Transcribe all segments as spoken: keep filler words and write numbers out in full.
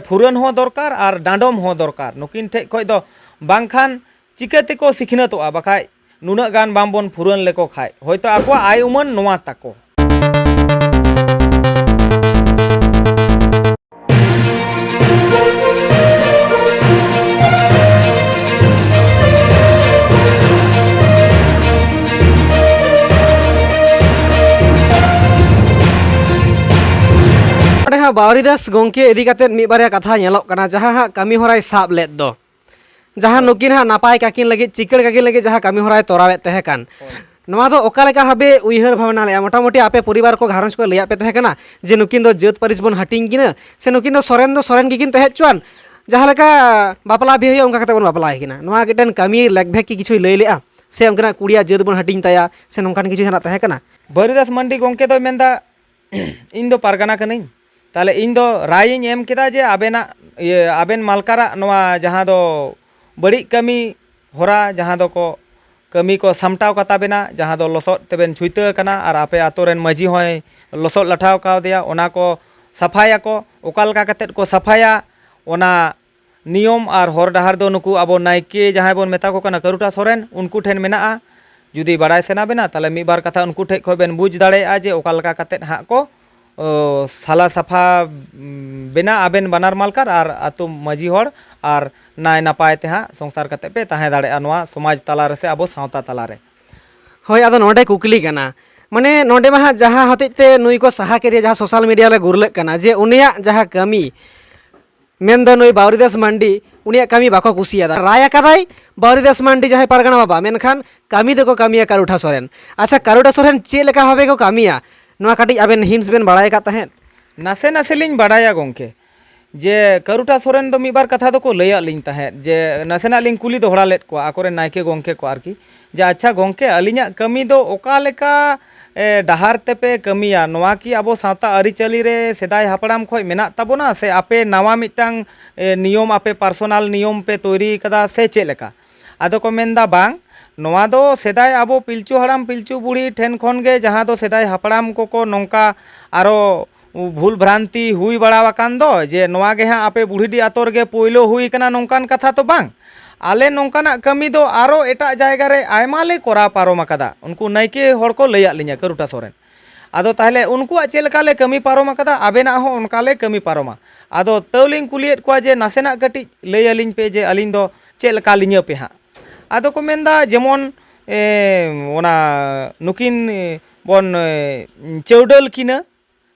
ᱯᱷᱩᱨᱟᱹᱱ ᱦᱚᱸ ᱫᱚᱨᱠᱟᱨ ᱟᱨ ᱰᱟᱸᱰᱚᱢ ᱦᱚᱸ ᱫᱚᱨᱠᱟᱨ᱾ ᱱᱩᱠᱤᱱ ᱴᱷᱮᱡ ᱠᱷᱚᱡ ᱫᱚ ᱵᱟᱝᱠᱷᱟᱱ ᱪᱤᱠᱟᱹ ᱛᱮᱠᱚ ᱥᱤᱠᱷᱱᱟᱹᱛᱚᱜᱼᱟ? ᱵᱟᱠᱷᱟᱡ ᱱᱩᱱᱟᱹᱜ ᱜᱟᱱ ᱵᱟᱝᱵᱚᱱ ᱯᱷᱩᱨᱟᱹᱱ ᱞᱮᱠᱚ ᱠᱷᱟᱡ ᱦᱚᱭᱛᱳ ᱟᱠᱚᱣᱟᱜ ᱟᱭ ᱩᱢᱟᱹᱱ ᱱᱚᱣᱟ ᱛᱟᱠᱚ᱾ ᱱᱚᱰᱮ ᱦᱟᱸᱜ ᱵᱟᱣᱨᱤ ᱫᱟᱥ ᱜᱚᱢᱠᱮ ᱤᱫᱤ ᱠᱟᱛᱮᱫ ᱢᱤᱫ ᱵᱟᱨᱭᱟ ᱠᱟᱛᱷᱟ ᱧᱮᱞᱚᱜ ᱠᱟᱱᱟ, ᱡᱟᱦᱟᱸ ᱦᱟᱸᱜ ᱠᱟᱹᱢᱤ ᱦᱚᱨᱟᱭ ᱥᱟᱵ ᱞᱮᱫ ᱫᱚ, ᱡᱟᱦᱟᱸ ᱦᱳᱭ᱾ ᱱᱩᱠᱤᱱ ᱦᱟᱸᱜ ᱱᱟᱯᱟᱭ ᱠᱟᱹᱠᱤᱱ ᱞᱟᱹᱜᱤᱫ, ᱪᱤᱠᱟᱹᱲ ᱠᱟᱹᱠᱤᱱ ᱞᱟᱹᱜᱤᱫ ᱡᱟᱦᱟᱸ ᱠᱟᱹᱢᱤ ᱦᱚᱨᱟᱭ ᱛᱚᱨᱟᱣᱮᱫ ᱛᱟᱦᱮᱸ ᱠᱟᱱ, ᱦᱳᱭ᱾ ᱱᱚᱣᱟ ᱫᱚ ᱚᱠᱟ ᱞᱮᱠᱟ ᱵᱷᱟᱵᱮ ᱩᱭᱦᱟᱹᱨ ᱵᱷᱟᱵᱽᱱᱟ ᱞᱮᱫᱼᱟ? ᱢᱚᱴᱟᱢᱩᱴᱤ ᱟᱯᱮ ᱯᱚᱨᱤᱵᱟᱨ ᱠᱚ, ᱜᱷᱟᱨᱚᱸᱡᱽ ᱠᱚ ᱞᱟᱹᱭᱟᱫ ᱯᱮ ᱛᱟᱦᱮᱸ ᱠᱟᱱᱟ ᱡᱮ ᱱᱩᱠᱤᱱ ᱫᱚ ᱡᱟᱹᱛ ᱯᱟᱹᱨᱤᱥ ᱵᱚᱱ ᱦᱟᱹᱴᱤᱧ ᱠᱤᱱᱟ, ᱥᱮ ᱱᱩᱠᱤᱱ ᱫᱚ ᱥᱚᱨᱮᱱ ᱫᱚ ᱥᱚᱨᱮᱱ ᱜᱮᱠᱤᱱ ᱛᱟᱦᱮᱸ ᱦᱚᱪᱚᱣᱟᱱ, ᱡᱟᱦᱟᱸ ᱞᱮᱠᱟ ᱵᱟᱯᱞᱟ ᱵᱤᱦᱟᱹ ᱦᱩᱭᱩᱜᱼᱟ ᱚᱱᱠᱟ ᱠᱟᱛᱮ ᱵᱚᱱ ᱵᱟᱯᱞᱟ ᱠᱤᱱᱟ? ᱱᱚᱣᱟ ᱢᱤᱫᱴᱮᱱ ᱠᱟᱹᱢᱤ ᱞᱮᱠ ᱵᱷᱮᱠ ᱠᱤ ᱠᱤᱪᱷᱩᱭ ᱞᱟᱹᱭ ᱞᱮᱫᱼᱟ, ᱥᱮ ᱚᱱᱠᱟᱱᱟᱜ ᱠᱩᱲᱤᱭᱟᱜ ᱡᱟᱹᱛ ᱵᱚᱱ ᱦᱟᱹᱴᱤᱧ ᱛᱟᱭᱟ, ᱥᱮ ᱱᱚᱝᱠᱟᱱ ᱠᱤᱪᱷᱩ ᱡᱟᱦᱟᱱᱟᱜ ᱛᱟᱦᱮᱸ ᱠᱟᱱᱟ? ᱵᱟᱹᱨᱤᱫᱟᱥ ᱢᱟᱱᱰᱤ ᱜᱚᱢᱠᱮ ᱫᱚᱭ ᱢᱮᱱᱫᱟ, ᱤᱧ ᱫᱚ ᱯᱟᱨᱜᱟᱱᱟ ᱠᱟᱹᱱᱟᱹᱧ, ᱛᱟᱦᱞᱮ ᱤᱧ ᱫᱚ ᱨᱟᱭ ᱤᱧ ᱮᱢ ᱠᱮᱫᱟ ᱡᱮ ᱟᱵᱮᱱᱟᱜ, ᱤᱭᱟᱹ, ᱟᱵᱮᱱ ᱢᱟᱞᱠᱟᱨᱟᱜ ᱱᱚᱣᱟ ᱡᱟᱦᱟᱸ ᱫᱚ ᱵᱟᱹᱲᱤᱡ ᱠᱟᱹᱢᱤ ᱦᱚᱨᱟ, ᱡᱟᱦᱟᱸ ᱫᱚᱠᱚ ᱠᱟᱹᱢᱤ ᱠᱚ ᱥᱟᱢᱴᱟᱣ ᱠᱟᱛᱟ ᱵᱮᱱᱟ, ᱡᱟᱦᱟᱸ ᱫᱚ ᱞᱚᱥᱚᱫ ᱛᱮᱵᱮᱱ ᱪᱷᱩᱭᱛᱟᱹ ᱟᱠᱟᱱᱟ ᱟᱨ ᱟᱯᱮ ᱟᱛᱳ ᱨᱮᱱ ᱢᱟᱹᱡᱷᱤ ᱦᱚᱸᱭ ᱞᱚᱥᱚᱫ ᱞᱟᱴᱷᱟᱣ ᱠᱟᱣᱫᱮᱭᱟ, ᱚᱱᱟ ᱠᱚ ᱥᱟᱯᱷᱟᱭᱟᱠᱚ᱾ ᱚᱠᱟ ᱞᱮᱠᱟ ᱠᱟᱛᱮᱫ ᱠᱚ ᱥᱟᱯᱷᱟᱭᱟ, ᱚᱱᱟ ᱱᱤᱭᱚᱢ ᱟᱨ ᱦᱚᱨ ᱰᱟᱦᱟᱨ ᱫᱚ ᱱᱩᱠᱩ ᱟᱵᱚ ᱱᱟᱭᱠᱮ ᱡᱟᱦᱟᱸᱭ ᱵᱚᱱ ᱢᱮᱛᱟ ᱠᱚ ᱠᱟᱱᱟ ᱠᱟᱹᱨᱩᱴᱟ ᱥᱚᱨᱮᱱ, ᱩᱱᱠᱩ ᱴᱷᱮᱱ ᱢᱮᱱᱟᱜᱼᱟ᱾ ᱡᱩᱫᱤ ᱵᱟᱲᱟᱭ ᱥᱟᱱᱟ ᱵᱮᱱᱟ, ᱛᱟᱦᱞᱮ ᱢᱤᱫ ᱵᱟᱨ ᱠᱟᱛᱷᱟ ᱩᱱᱠᱩ ᱴᱷᱮᱡ ᱠᱷᱚᱡ ᱵᱮᱱ ᱵᱩᱡᱽ ᱫᱟᱲᱮᱭᱟᱜᱼᱟ ᱡᱮ ᱚᱠᱟ ᱞᱮᱠᱟ ᱠᱟᱛᱮᱫ ᱦᱟᱸᱜ ᱠᱚ, ᱚ, ᱥᱟᱞᱟ ᱥᱟᱯᱷᱟ, ᱩᱢ, ᱵᱮᱱᱟ ᱟᱵᱮᱱ ᱵᱟᱱᱟᱨ ᱢᱟᱞᱠᱟᱨ ᱟᱨ ᱟᱛᱳ ᱢᱟᱹᱡᱷᱤ ᱦᱚᱲ, ᱟᱨ ᱱᱟᱭ ᱱᱟᱯᱟᱭ ᱛᱮ ᱦᱟᱸᱜ ᱥᱚᱝᱥᱟᱨ ᱠᱟᱛᱮᱫ ᱯᱮ ᱛᱟᱦᱮᱸ ᱫᱟᱲᱮᱭᱟᱜᱼᱟ ᱱᱚᱣᱟ ᱥᱚᱢᱟᱡᱽ ᱛᱟᱞᱟ ᱨᱮ ᱥᱮ ᱟᱵᱚ ᱥᱟᱶᱛᱟ ᱛᱟᱞᱟ ᱨᱮ᱾ ᱦᱳᱭ, ᱟᱫᱚ ᱱᱚᱰᱮ ᱠᱩᱠᱞᱤ ᱠᱟᱱᱟ, ᱢᱟᱱᱮ ᱱᱚᱰᱮ ᱢᱟ ᱦᱟᱸᱜ ᱡᱟᱦᱟᱸ ᱦᱚᱛᱮᱡ ᱛᱮ ᱱᱩᱭ ᱠᱚ ᱥᱟᱦᱟ ᱠᱮᱫᱮᱭᱟ, ᱡᱟᱦᱟᱸ ᱥᱳᱥᱟᱞ ᱢᱤᱰᱤᱭᱟ ᱨᱮ ᱜᱩᱨᱞᱟᱹᱜ ᱠᱟᱱᱟ, ᱡᱮ ᱩᱱᱤᱭᱟᱜ ᱡᱟᱦᱟᱸ ᱠᱟᱹᱢᱤ, ᱢᱮᱱᱫᱚ ᱱᱩᱭ ᱵᱟᱣᱨᱤᱫᱟᱥ ᱢᱟᱱᱰᱤ, ᱩᱱᱤᱭᱟᱜ ᱠᱟᱹᱢᱤ ᱵᱟᱠᱚ ᱠᱩᱥᱤᱭᱟᱫᱟ᱾ ᱨᱟᱭ ᱟᱠᱟᱫᱟᱭ ᱵᱟᱣᱨᱤᱫᱟᱥ ᱢᱟᱱᱰᱤ ᱡᱟᱦᱟᱸᱭ ᱯᱟᱨᱜᱟᱱᱟ ᱵᱟᱵᱟ, ᱢᱮᱱᱠᱷᱟᱱ ᱠᱟᱹᱢᱤ ᱫᱚᱠᱚ ᱠᱟᱹᱢᱤᱭᱟ ᱠᱟᱨᱩᱴᱷᱟ ᱥᱚᱨᱮᱱ᱾ ᱟᱪᱪᱷᱟ, ᱠᱟᱨᱩᱴᱷᱟ ᱥᱚᱨᱮᱱ ᱪᱮᱫ ᱞᱮᱠᱟ ᱵᱷᱟᱵᱮ ᱠᱚ ᱠᱟᱹᱢᱤᱭᱟ, ᱱᱚᱣᱟ ᱠᱟᱹᱴᱤᱡ ᱟᱵᱮᱱ hints ᱵᱮᱱ ᱵᱟᱲᱟᱭ ᱟᱠᱟᱫ ᱛᱟᱦᱮᱸᱫ? ᱱᱟᱥᱮ ᱱᱟᱥᱮ ᱞᱤᱧ ᱵᱟᱲᱟᱭᱟ ᱜᱚᱢᱠᱮ, ᱡᱮ ᱠᱟᱹᱨᱩᱴᱷᱟ ᱥᱚᱨᱮᱱ ᱫᱚ ᱢᱤᱫ ᱵᱟᱨ ᱠᱟᱛᱷᱟ ᱫᱚᱠᱚ ᱞᱟᱹᱭᱟᱫ ᱞᱤᱧ ᱛᱟᱦᱮᱸᱫ, ᱡᱮ ᱱᱟᱥᱮᱱᱟᱜ ᱞᱤᱧ ᱠᱩᱞᱤ ᱫᱚᱦᱲᱟ ᱞᱮᱫ ᱠᱚᱣᱟ ᱟᱠᱚᱨᱮᱱ ᱱᱟᱭᱠᱮ ᱜᱚᱢᱠᱮ ᱠᱚ ᱟᱨᱠᱤ, ᱡᱮ, "ᱟᱪᱪᱷᱟ ᱜᱚᱢᱠᱮ, ᱟᱹᱞᱤᱧᱟᱜ ᱠᱟᱹᱢᱤ ᱫᱚ ᱚᱠᱟ ᱞᱮᱠᱟ, ᱮ, ᱰᱟᱦᱟᱨ ᱛᱮᱯᱮ ᱠᱟᱹᱢᱤᱭᱟ? ᱱᱚᱣᱟ ᱠᱤ ᱟᱵᱚ ᱥᱟᱶᱛᱟ ᱟᱹᱨᱤᱪᱟᱹᱞᱤ ᱨᱮ ᱥᱮᱫᱟᱭ ᱦᱟᱯᱲᱟᱢ ᱠᱷᱚᱱ ᱢᱮᱱᱟᱜ ᱛᱟᱵᱚᱱᱟ, ᱥᱮ ᱟᱯᱮ ᱱᱟᱣᱟ ᱢᱤᱫᱴᱟᱝ, ᱮ, ᱱᱤᱭᱚᱢ, ᱟᱯᱮ personal ᱱᱤᱭᱚᱢ ᱯᱮ ᱛᱳᱭᱨᱤ ᱠᱟᱫᱟ, ᱥᱮ ᱪᱮᱫ ᱞᱮᱠᱟ?" ᱟᱫᱚ ᱠᱚ ᱢᱮᱱᱫᱟ, "ᱵᱟᱝ, ᱱᱚᱣᱟ ᱫᱚ ᱥᱮᱫᱟᱭ ᱟᱵᱚ ᱯᱤᱞᱪᱩ ᱦᱟᱲᱟᱢ ᱯᱤᱞᱪᱩ ᱵᱩᱲᱦᱤ ᱴᱷᱮᱱ ᱠᱷᱚᱱ ᱜᱮ, ᱡᱟᱦᱟᱸ ᱫᱚ ᱥᱮᱫᱟᱭ ᱦᱟᱯᱲᱟᱢ ᱠᱚᱠᱚ ᱱᱚᱝᱠᱟ ᱟᱨᱚ ᱵᱷᱩᱞ ᱵᱷᱨᱟᱱᱛᱤ ᱦᱩᱭ ᱵᱟᱲᱟ ᱟᱠᱟᱱ ᱫᱚ, ᱡᱮ ᱱᱚᱣᱟ ᱜᱮ ᱦᱟᱸᱜ ᱟᱯᱮ ᱵᱩᱲᱦᱤᱰᱤ ᱟᱛᱳ ᱨᱮᱜᱮ ᱯᱳᱭᱞᱳ ᱦᱩᱭ ᱠᱟᱱᱟ, ᱱᱚᱝᱠᱟᱱ ᱠᱟᱛᱷᱟ ᱛᱚ ᱵᱟᱝ᱾ ᱟᱞᱮ ᱱᱚᱝᱠᱟᱱᱟᱜ ᱠᱟᱹᱢᱤ ᱫᱚ ᱟᱨᱚ ᱮᱴᱟᱜ ᱡᱟᱭᱜᱟ ᱨᱮ ᱟᱭᱢᱟ ᱞᱮ ᱠᱚᱨᱟᱣ ᱯᱟᱨᱚᱢ ᱟᱠᱟᱫᱟ, ᱩᱱᱠᱩ ᱱᱟᱭᱠᱮ ᱦᱚᱲ ᱠᱚ ᱞᱟᱹᱭᱟᱫ ᱞᱤᱧᱟ, ᱠᱟᱹᱨᱩᱴᱷᱟ ᱥᱚᱨᱮᱱ᱾ ᱟᱫᱚ ᱛᱟᱦᱚᱞᱮ ᱩᱱᱠᱩᱣᱟᱜ ᱪᱮᱫ ᱞᱮᱠᱟ ᱞᱮ ᱠᱟᱹᱢᱤ ᱯᱟᱨᱚᱢ ᱟᱠᱟᱫᱟ, ᱟᱵᱮᱱᱟᱜ ᱦᱚᱸ ᱚᱱᱠᱟ ᱞᱮ ᱠᱟᱹᱢᱤ ᱯᱟᱨᱚᱢᱟ᱾ ᱟᱫᱚ ᱛᱟᱹᱣ ᱞᱤᱧ ᱠᱩᱞᱤᱭᱮᱫ ᱠᱚᱣᱟ ᱡᱮ ᱱᱟᱥᱮᱱᱟᱜ ᱠᱟᱹᱴᱤᱡ ᱞᱟᱹᱭ ᱟᱹᱞᱤᱧ ᱯᱮ ᱡᱮ ᱟᱹᱞᱤᱧ ᱫᱚ ᱪᱮᱫ ᱞᱮᱠᱟ ᱞᱤᱧᱟᱹ ᱯᱮ ᱦᱟᱸᱜ᱾ ᱟᱫᱚ ᱠᱚ ᱢᱮᱱᱫᱟ ᱡᱮᱢᱚᱱ, ᱮ, ᱚᱱᱟ ᱱᱩᱠᱤᱱ, ᱮ, ᱵᱚᱱ, ᱮ, ᱪᱟᱹᱣᱰᱟᱹᱞ ᱠᱤᱱᱟᱹ,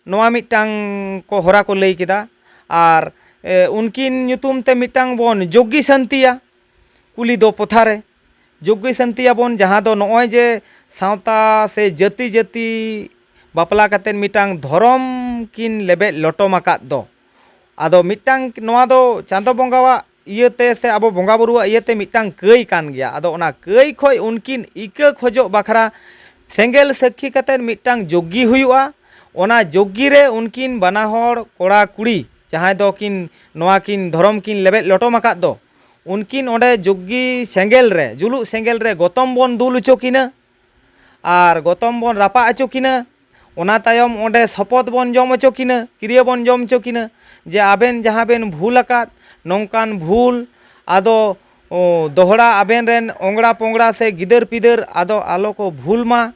ᱱᱚᱣᱟ ᱢᱤᱫᱴᱟᱝ ᱠᱚ ᱦᱚᱨᱟ ᱠᱚ ᱞᱟᱹᱭ ᱠᱮᱫᱟ᱾ ᱟᱨ, ᱮ, ᱩᱱᱠᱤᱱ ᱧᱩᱛᱩᱢ ᱛᱮ ᱢᱤᱫᱴᱟᱝ ᱵᱚᱱ ᱡᱚᱜᱽᱜᱤ ᱥᱟᱱᱛᱤᱭᱟ, ᱠᱩᱞᱤ ᱫᱚ ᱯᱚᱛᱷᱟ ᱨᱮ ᱡᱚᱜᱽᱜᱤ ᱥᱟᱱᱛᱤᱭᱟᱵᱚᱱ, ᱡᱟᱦᱟᱸ ᱫᱚ ᱱᱚᱜᱼᱚᱭ ᱡᱮ ᱥᱟᱶᱛᱟ ᱥᱮ ᱡᱟᱹᱛᱤ ᱡᱟᱹᱛᱤ ᱵᱟᱯᱞᱟ ᱠᱟᱛᱮᱫ ᱢᱤᱫᱴᱟᱝ ᱫᱷᱚᱨᱚᱢ ᱠᱤᱱ ᱞᱮᱵᱮᱫ ᱞᱚᱴᱚᱢ ᱟᱠᱟᱫ ᱫᱚ᱾ ᱟᱫᱚ ᱢᱤᱫᱴᱟᱝ ᱱᱚᱣᱟ ᱫᱚ ᱪᱟᱸᱫᱚ ᱵᱚᱸᱜᱟᱣᱟᱜ ᱤᱭᱟᱹᱛᱮ ᱥᱮ ᱟᱵᱚ ᱵᱚᱸᱜᱟ ᱵᱩᱨᱩᱣᱟᱜ ᱤᱭᱟᱹᱛᱮ ᱢᱤᱫᱴᱟᱝ ᱠᱟᱹᱭ ᱠᱟᱱ ᱜᱮᱭᱟ᱾ ᱟᱫᱚ ᱚᱱᱟ ᱠᱟᱹᱭ ᱠᱷᱚᱡ ᱩᱱᱠᱤᱱ ᱤᱠᱟᱹ ᱠᱷᱚᱡᱚᱜ ᱵᱟᱠᱷᱨᱟ ᱥᱮᱸᱜᱮᱞ ᱥᱟᱹᱠᱷᱤ ᱠᱟᱛᱮᱫ ᱢᱤᱫᱴᱟᱝ ᱡᱚᱜᱽᱜᱤ ᱦᱩᱭᱩᱜᱼᱟ᱾ ᱚᱱᱟ ᱡᱚᱜᱽᱜᱤ ᱨᱮ ᱩᱱᱠᱤᱱ ᱵᱟᱱᱟ ᱦᱚᱲ ᱠᱚᱲᱟ ᱠᱩᱲᱤ ᱡᱟᱦᱟᱸᱭ ᱫᱚ ᱠᱤᱱ ᱱᱚᱣᱟ ᱠᱤᱱ ᱫᱷᱚᱨᱚᱢ ᱠᱤᱱ ᱞᱮᱵᱮᱫ ᱞᱚᱴᱚᱢ ᱟᱠᱟᱫ ᱫᱚ, ᱩᱱᱠᱤᱱ ᱚᱸᱰᱮ ᱡᱚᱜᱽᱜᱤ ᱥᱮᱸᱜᱮᱞ ᱨᱮ, ᱡᱩᱞᱩᱜ ᱥᱮᱸᱜᱮᱞ ᱨᱮ ᱜᱚᱛᱚᱢ ᱵᱚᱱ ᱫᱩᱞ ᱦᱚᱪᱚ ᱠᱤᱱᱟ᱾ ᱟᱨ ᱜᱚᱛᱚᱢ ᱵᱚᱱ ᱨᱟᱯᱟᱜ ᱦᱚᱪᱚ ᱠᱤᱱᱟ᱾ ᱚᱱᱟ ᱛᱟᱭᱚᱢ ᱚᱸᱰᱮ ᱥᱚᱯᱚᱛ ᱵᱚᱱ ᱡᱚᱢ ᱦᱚᱪᱚ ᱠᱤᱱᱟ, ᱠᱤᱨᱭᱟᱹ ᱵᱚᱱ ᱡᱚᱢ ᱦᱚᱪᱚ ᱠᱤᱱᱟ, ᱡᱮ ᱟᱵᱮᱱ ᱡᱟᱦᱟᱸ ᱵᱮᱱ ᱵᱷᱩᱞ ᱟᱠᱟᱫ, ᱱᱚᱝᱠᱟᱱ ᱵᱷᱩᱞ ᱟᱫᱚ, ᱚ, ᱫᱚᱦᱲᱟ ᱟᱵᱮᱱ ᱨᱮᱱ ᱚᱝᱲᱟ ᱯᱚᱝᱲᱟ ᱥᱮ ᱜᱤᱫᱟᱹᱨ ᱯᱤᱫᱟᱹᱨ ᱟᱫᱚ ᱟᱞᱚ ᱠᱚ ᱵᱷᱩᱞ ᱢᱟ᱾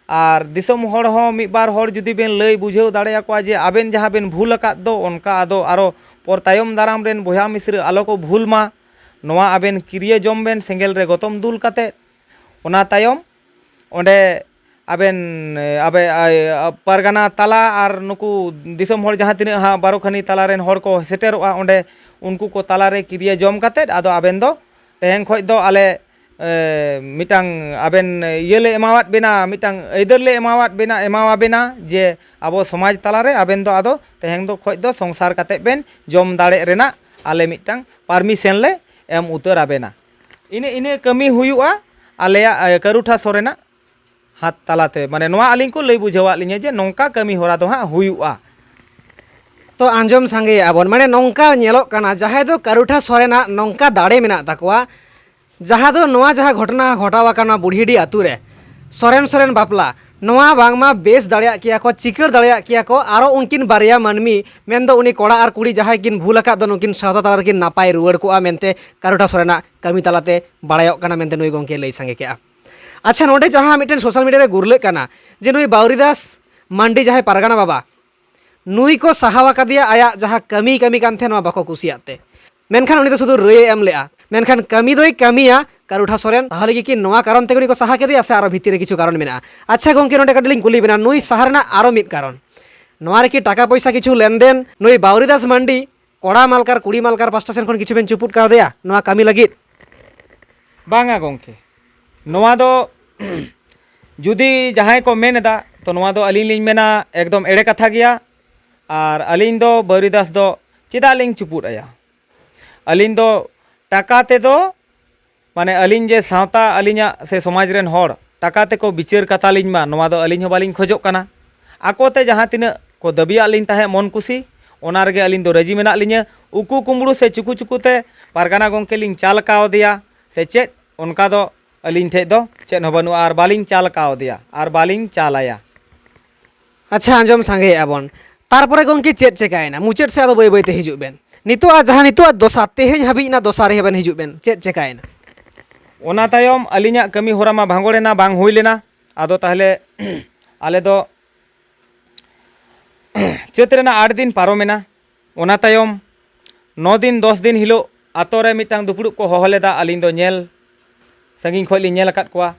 ᱟᱨ ᱫᱤᱥᱚᱢ ᱦᱚᱲ ᱦᱚᱸ ᱢᱤᱫ ᱵᱟᱨ ᱦᱚᱲ ᱡᱩᱫᱤ ᱵᱮᱱ ᱞᱟᱹᱭ ᱵᱩᱡᱷᱟᱹᱣ ᱫᱟᱲᱮᱭᱟᱠᱚᱣᱟ ᱡᱮ ᱟᱵᱮᱱ ᱡᱟᱦᱟᱸ ᱵᱮᱱ ᱵᱷᱩᱞ ᱟᱠᱟᱫ ᱫᱚ, ᱚᱱᱠᱟ ᱟᱫᱚ ᱟᱨᱚ ᱯᱚᱨ ᱛᱟᱭᱚᱢ ᱫᱟᱨᱟᱢ ᱨᱮᱱ ᱵᱚᱭᱦᱟ ᱢᱤᱥᱨᱟᱹ ᱟᱞᱚ ᱠᱚ ᱵᱷᱩᱞ ᱢᱟ, ᱱᱚᱣᱟ ᱟᱵᱮᱱ ᱠᱤᱨᱭᱟᱹ ᱡᱚᱢ ᱵᱮᱱ ᱥᱮᱸᱜᱮᱞ ᱨᱮ ᱜᱚᱛᱚᱢ ᱫᱩᱞ ᱠᱟᱛᱮᱫ᱾ ᱚᱱᱟ ᱛᱟᱭᱚᱢ ᱚᱸᱰᱮ ᱟᱵᱮᱱ, ᱮ, ᱟᱵᱮ, ᱟᱭ, ᱟ, ᱯᱟᱨᱜᱟᱱᱟ ᱛᱟᱞᱟ ᱟᱨ ᱱᱩᱠᱩ ᱫᱤᱥᱚᱢ ᱦᱚᱲ ᱡᱟᱦᱟᱸ ᱛᱤᱱᱟᱹᱜ ᱦᱟᱸᱜ ᱵᱟᱨᱚ ᱠᱷᱟᱹᱱᱤ ᱛᱟᱞᱟ ᱨᱮᱱ ᱦᱚᱲ ᱠᱚ ᱥᱮᱴᱮᱨᱚᱜᱼᱟ ᱚᱸᱰᱮ, ᱩᱱᱠᱩ ᱠᱚ ᱛᱟᱞᱟ ᱨᱮ ᱠᱤᱨᱭᱟᱹ ᱡᱚᱢ ᱠᱟᱛᱮᱫ ᱟᱫᱚ ᱟᱵᱮᱱ ᱫᱚ ᱛᱮᱦᱮᱧ ᱠᱷᱚᱡ ᱫᱚ ᱟᱞᱮ, ᱮ, ᱢᱤᱫᱴᱟᱝ ᱟᱵᱮᱱ ᱤᱭᱟᱹ ᱞᱮ ᱮᱢᱟᱣᱟᱫ ᱵᱮᱱᱟ, ᱢᱤᱫᱴᱟᱝ ᱟᱹᱭᱫᱟᱹᱨ ᱞᱮ ᱮᱢᱟᱣᱟᱫ ᱵᱮᱱᱟ, ᱮᱢᱟᱣᱟᱵᱮᱱᱟ ᱡᱮ ᱟᱵᱚ ᱥᱚᱢᱟᱡᱽ ᱛᱟᱞᱟ ᱨᱮ ᱟᱵᱮᱱ ᱫᱚ ᱟᱫᱚ ᱛᱮᱦᱮᱧ ᱫᱚ ᱠᱷᱚᱡ ᱫᱚ ᱥᱚᱝᱥᱟᱨ ᱠᱟᱛᱮᱫ ᱵᱮᱱ ᱡᱚᱢ ᱫᱟᱲᱮᱜ ᱨᱮᱱᱟᱜ ᱟᱞᱮ ᱢᱤᱫᱴᱟᱝ permission ᱞᱮ ᱮᱢ ᱩᱛᱟᱹᱨ ᱟᱵᱮᱱᱟ᱾ ᱤᱱᱟᱹ, ᱤᱱᱟᱹ ᱠᱟᱹᱢᱤ ᱦᱩᱭᱩᱜᱼᱟ ᱟᱞᱮᱭᱟᱜ, ᱮ, ᱠᱟᱹᱨᱩᱴᱷᱟ ᱥᱚᱨᱮᱱᱟᱜ ᱦᱟᱛ ᱛᱟᱞᱟᱛᱮ, ᱢᱟᱱᱮ ᱱᱚᱣᱟ ᱟᱹᱞᱤᱧ ᱠᱚ ᱞᱟᱹᱭ ᱵᱩᱡᱷᱟᱹᱣᱟᱫ ᱞᱤᱧᱟᱹ ᱡᱮ ᱱᱚᱝᱠᱟ ᱠᱟᱹᱢᱤ ᱦᱚᱨᱟ ᱫᱚ ᱦᱟᱸᱜ ᱦᱩᱭᱩᱜᱼᱟ᱾ ᱛᱚ ᱟᱸᱡᱚᱢ ᱥᱟᱸᱜᱮᱭᱮᱫᱼᱟ ᱵᱚᱱ, ᱢᱟᱱᱮ ᱱᱚᱝᱠᱟ ᱧᱮᱞᱚᱜ ᱠᱟᱱᱟ, ᱡᱟᱦᱟᱸᱭ ᱫᱚ ᱠᱟᱹᱨᱩᱴᱷᱟ ᱥᱚᱨᱮᱱᱟᱜ ᱱᱚᱝᱠᱟ ᱫᱟᱲᱮ ᱢᱮᱱᱟᱜ ᱛᱟᱠᱚᱣᱟ, ᱡᱟᱦᱟᱸ ᱫᱚ ᱱᱚᱣᱟ ᱡᱟᱦᱟᱸ ᱜᱷᱚᱴᱚᱱᱟ ᱜᱷᱚᱴᱟᱣ ᱟᱠᱟᱱᱟ ᱵᱩᱲᱦᱤᱰᱤ ᱟᱛᱳ ᱨᱮ, ᱥᱚᱨᱮᱱ ᱥᱚᱨᱮᱱ ᱵᱟᱯᱞᱟ, ᱱᱚᱣᱟ ᱵᱟᱝᱢᱟ ᱵᱮᱥ ᱫᱟᱲᱮᱭᱟᱜ ᱠᱮᱭᱟ ᱠᱚ, ᱪᱤᱠᱟᱹᱲ ᱫᱟᱲᱮᱭᱟᱜ ᱠᱮᱭᱟ ᱠᱚ, ᱟᱨᱚ ᱩᱱᱠᱤᱱ ᱵᱟᱨᱭᱟ ᱢᱟᱹᱱᱢᱤ, ᱢᱮᱱᱫᱚ ᱩᱱᱤ ᱠᱚᱲᱟ ᱟᱨ ᱠᱩᱲᱤ ᱡᱟᱦᱟᱸᱭ ᱠᱤᱱ ᱵᱷᱩᱞ ᱟᱠᱟᱫ ᱫᱚ, ᱱᱩᱠᱤᱱ ᱥᱟᱶᱛᱟ ᱛᱟᱞᱟ ᱨᱮᱠᱤᱱ ᱱᱟᱯᱟᱭ ᱨᱩᱣᱟᱹᱲ ᱠᱚᱜᱼᱟ ᱢᱮᱱᱛᱮ ᱠᱟᱨᱩᱴᱷᱟ ᱥᱚᱨᱮᱱᱟᱜ ᱠᱟᱹᱢᱤ ᱛᱟᱞᱟᱛᱮ ᱵᱟᱲᱟᱭᱚᱜ ᱠᱟᱱᱟ ᱢᱮᱱᱛᱮ ᱱᱩᱭ ᱜᱚᱢᱠᱮ ᱞᱟᱹᱭ ᱥᱟᱸᱜᱮ ᱠᱮᱜᱼᱟ᱾ ᱟᱪᱪᱷᱟ, ᱱᱚᱰᱮ ᱡᱟᱦᱟᱸ ᱢᱤᱫᱴᱮᱱ ᱥᱳᱥᱟᱞ ᱢᱤᱰᱤᱭᱟ ᱨᱮ ᱜᱩᱨᱞᱟᱹᱜ ᱠᱟᱱᱟ ᱡᱮ ᱱᱩᱭ ᱵᱟᱣᱨᱤᱫᱟᱥ ᱢᱟᱱᱰᱤ ᱡᱟᱦᱟᱸᱭ ᱯᱟᱨᱜᱟᱱᱟ ᱵᱟᱵᱟ, ᱱᱩᱭ ᱠᱚ ᱥᱟᱦᱟᱣ ᱟᱠᱟᱫᱮᱭᱟ ᱟᱭᱟᱜ ᱡᱟᱦᱟᱸ ᱠᱟᱹᱢᱤ ᱠᱟᱹᱢᱤ ᱠᱟᱱ ᱛᱟᱦᱮᱸᱫ, ᱱᱚᱣᱟ ᱵᱟᱠᱚ ᱠᱩᱥᱤᱭᱟᱜ ᱛᱮ᱾ ᱢᱮᱱᱠᱷᱟᱱ ᱩᱱᱤ ᱫᱚ ᱥᱩᱫᱷᱩ ᱨᱟᱹᱭ ᱮ ᱮᱢ ᱞᱮᱜᱼᱟ, ᱢᱮᱱᱠᱷᱟᱱ ᱠᱟᱹᱢᱤ ᱫᱚᱭ ᱠᱟᱹᱢᱤᱭᱟ ᱠᱟᱨᱩᱴᱷᱟ ᱥᱚᱨᱮᱱ᱾ ᱛᱟᱦᱚᱞᱮ ᱜᱮ ᱠᱤ ᱱᱚᱣᱟ ᱠᱟᱨᱚᱱ ᱛᱮᱜᱮ ᱩᱱᱤ ᱠᱚ ᱥᱟᱦᱟ ᱠᱮᱫᱮᱭᱟ ᱥᱮ ᱟᱨᱚ ᱵᱷᱤᱛᱤᱨ ᱨᱮ ᱠᱤᱪᱷᱩ ᱠᱟᱨᱚᱱ ᱢᱮᱱᱟᱜᱼᱟ? ᱟᱪᱪᱷᱟ ᱜᱚᱢᱠᱮ, ᱱᱚᱰᱮ ᱠᱟᱹᱴᱤᱡ ᱞᱤᱧ ᱠᱩᱞᱤ ᱵᱮᱱᱟ, ᱱᱩᱭ ᱥᱟᱦᱟ ᱨᱮᱱᱟᱜ ᱟᱨᱚ ᱢᱤᱫ ᱠᱟᱨᱚᱱ, ᱱᱚᱣᱟ ᱨᱮᱠᱤ ᱴᱟᱠᱟ ᱯᱚᱭᱥᱟ ᱠᱤᱪᱷᱩ ᱞᱮᱱᱫᱮᱱ ᱱᱩᱭ ᱵᱟᱣᱨᱤᱫᱟᱥ ᱢᱟᱱᱰᱤ ᱠᱚᱲᱟ ᱢᱟᱞᱠᱟᱨ ᱠᱩᱲᱤ ᱢᱟᱞᱠᱟᱨ ᱯᱟᱥᱴᱟ ᱥᱮᱱ ᱠᱷᱚᱱ ᱠᱤᱪᱷᱩ ᱵᱮᱱ ᱪᱩᱯᱩᱫ ᱠᱟᱣᱫᱮᱭᱟ ᱱᱚᱣᱟ ᱠᱟᱹᱢᱤ ᱞᱟᱹᱜᱤᱫ? ᱵᱟᱝᱟ ᱜᱚᱢᱠᱮ, ᱱᱚᱣᱟ ᱫᱚ ᱡᱩᱫᱤ ᱡᱟᱦᱟᱸᱭ ᱠᱚ ᱢᱮᱱ ᱮᱫᱟ, ᱛᱚ ᱱᱚᱣᱟ ᱫᱚ ᱟᱹᱞᱤᱧ ᱞᱤᱧ ᱢᱮᱱᱟ ᱮᱠᱫᱚᱢ ᱮᱲᱮ ᱠᱟᱛᱷᱟ ᱜᱮᱭᱟ᱾ ᱟᱨ ᱟᱹᱞᱤᱧ ᱫᱚ ᱵᱟᱹᱣᱨᱤᱫᱟᱥ ᱫᱚ ᱪᱮᱫᱟᱜ ᱞᱤᱧ ᱪᱩᱯᱩᱫ ᱟᱭᱟ? ᱟᱹᱞᱤᱧ ᱫᱚ ᱴᱟᱠᱟ ᱛᱮᱫᱚ, ᱢᱟᱱᱮ ᱟᱹᱞᱤᱧ ᱡᱮ ᱥᱟᱶᱛᱟ ᱟᱹᱞᱤᱧᱟᱜ ᱥᱮ ᱥᱚᱢᱟᱡᱽ ᱨᱮᱱ ᱦᱚᱲ ᱴᱟᱠᱟ ᱛᱮᱠᱚ ᱵᱤᱪᱟᱹᱨ ᱠᱟᱛᱟᱞᱤᱧ ᱢᱟ, ᱱᱚᱣᱟ ᱫᱚ ᱟᱹᱞᱤᱧ ᱦᱚᱸ ᱵᱟᱹᱞᱤᱧ ᱠᱷᱚᱡᱚᱜ ᱠᱟᱱᱟ᱾ ᱟᱠᱚ ᱛᱮ ᱡᱟᱦᱟᱸ ᱛᱤᱱᱟᱹᱜ ᱠᱚ ᱫᱟᱹᱵᱤᱭᱟᱫ ᱞᱤᱧ ᱛᱟᱦᱮᱸᱫ ᱢᱚᱱ ᱠᱩᱥᱤ, ᱚᱱᱟ ᱨᱮᱜᱮ ᱟᱹᱞᱤᱧ ᱫᱚ ᱨᱟᱹᱡᱤ ᱢᱮᱱᱟᱜ ᱞᱤᱧᱟᱹ᱾ ᱩᱠᱩ ᱠᱩᱢᱵᱽᱲᱩ ᱥᱮ ᱪᱩᱠᱩ ᱪᱩᱠᱩ ᱛᱮ ᱯᱟᱨᱜᱟᱱᱟ ᱜᱚᱢᱠᱮ ᱞᱤᱧ ᱪᱟᱞ ᱠᱟᱣᱫᱮᱭᱟ ᱥᱮ ᱪᱮᱫ, ᱚᱱᱠᱟ ᱫᱚ ᱟᱹᱞᱤᱧ ᱴᱷᱮᱡ ᱫᱚ ᱪᱮᱫ ᱦᱚᱸ ᱵᱟᱹᱱᱩᱜᱼᱟ, ᱟᱨ ᱵᱟᱹᱞᱤᱧ ᱪᱟᱞ ᱠᱟᱣᱫᱮᱭᱟ ᱟᱨ ᱵᱟᱹᱞᱤᱧ ᱪᱟᱞᱟᱭᱟ᱾ ᱟᱪᱪᱷᱟ, ᱟᱸᱡᱚᱢ ᱥᱟᱸᱜᱮᱭᱮᱫᱼᱟ ᱵᱚᱱ᱾ ᱛᱟᱨᱯᱚᱨᱮ ᱜᱚᱢᱠᱮ ᱪᱮᱫ ᱪᱮᱠᱟᱭᱮᱱᱟ? ᱢᱩᱪᱟᱹᱫ ᱥᱮᱫ ᱟᱫᱚ ᱵᱟᱹᱭ ᱵᱟᱹᱭ ᱛᱮ ᱦᱤᱡᱩᱜ ᱵᱮᱱ᱾ ᱱᱤᱛᱚᱜ ᱟᱜ ᱡᱟᱦᱟᱸ ᱱᱤᱛᱚᱜ ᱟᱜ ᱫᱚᱥᱟ, ᱛᱮᱦᱮᱧ ᱦᱟᱹᱵᱤᱡ ᱨᱮᱱᱟᱜ ᱫᱚᱥᱟ ᱨᱮ ᱵᱮᱱ ᱦᱤᱡᱩᱜ ᱵᱮᱱ᱾ ᱪᱮᱫ ᱪᱮᱠᱟᱭᱮᱱᱟ? ᱚᱱᱟ ᱛᱟᱭᱚᱢ ᱟᱹᱞᱤᱧᱟᱜ ᱠᱟᱹᱢᱤ ᱦᱚᱨᱟ ᱢᱟ ᱵᱷᱟᱸᱜᱚᱲ ᱮᱱᱟ, ᱵᱟᱝ ᱦᱩᱭ ᱞᱮᱱᱟ᱾ ᱟᱫᱚ ᱛᱟᱦᱞᱮ ᱟᱞᱮ ᱫᱚ ᱪᱟᱹᱛ ᱨᱮᱱᱟᱜ ᱟᱴ ᱫᱤᱱ ᱯᱟᱨᱚᱢᱮᱱᱟ᱾ ᱚᱱᱟ ᱛᱟᱭᱚᱢ ᱱᱚ ᱫᱤᱱ ᱫᱚᱥ ᱫᱤᱱ ᱦᱤᱞᱳᱜ ᱟᱛᱳ ᱨᱮ ᱢᱤᱫᱴᱟᱝ ᱫᱩᱯᱲᱩᱵ ᱠᱚ ᱦᱚᱦᱚ ᱞᱮᱫᱟ᱾ ᱟᱹᱞᱤᱧ ᱫᱚ ᱧᱮᱞ, ᱥᱟᱺᱜᱤᱧ ᱠᱷᱚᱱ ᱞᱤᱧ ᱧᱮᱞ ᱟᱠᱟᱫ ᱠᱚᱣᱟ᱾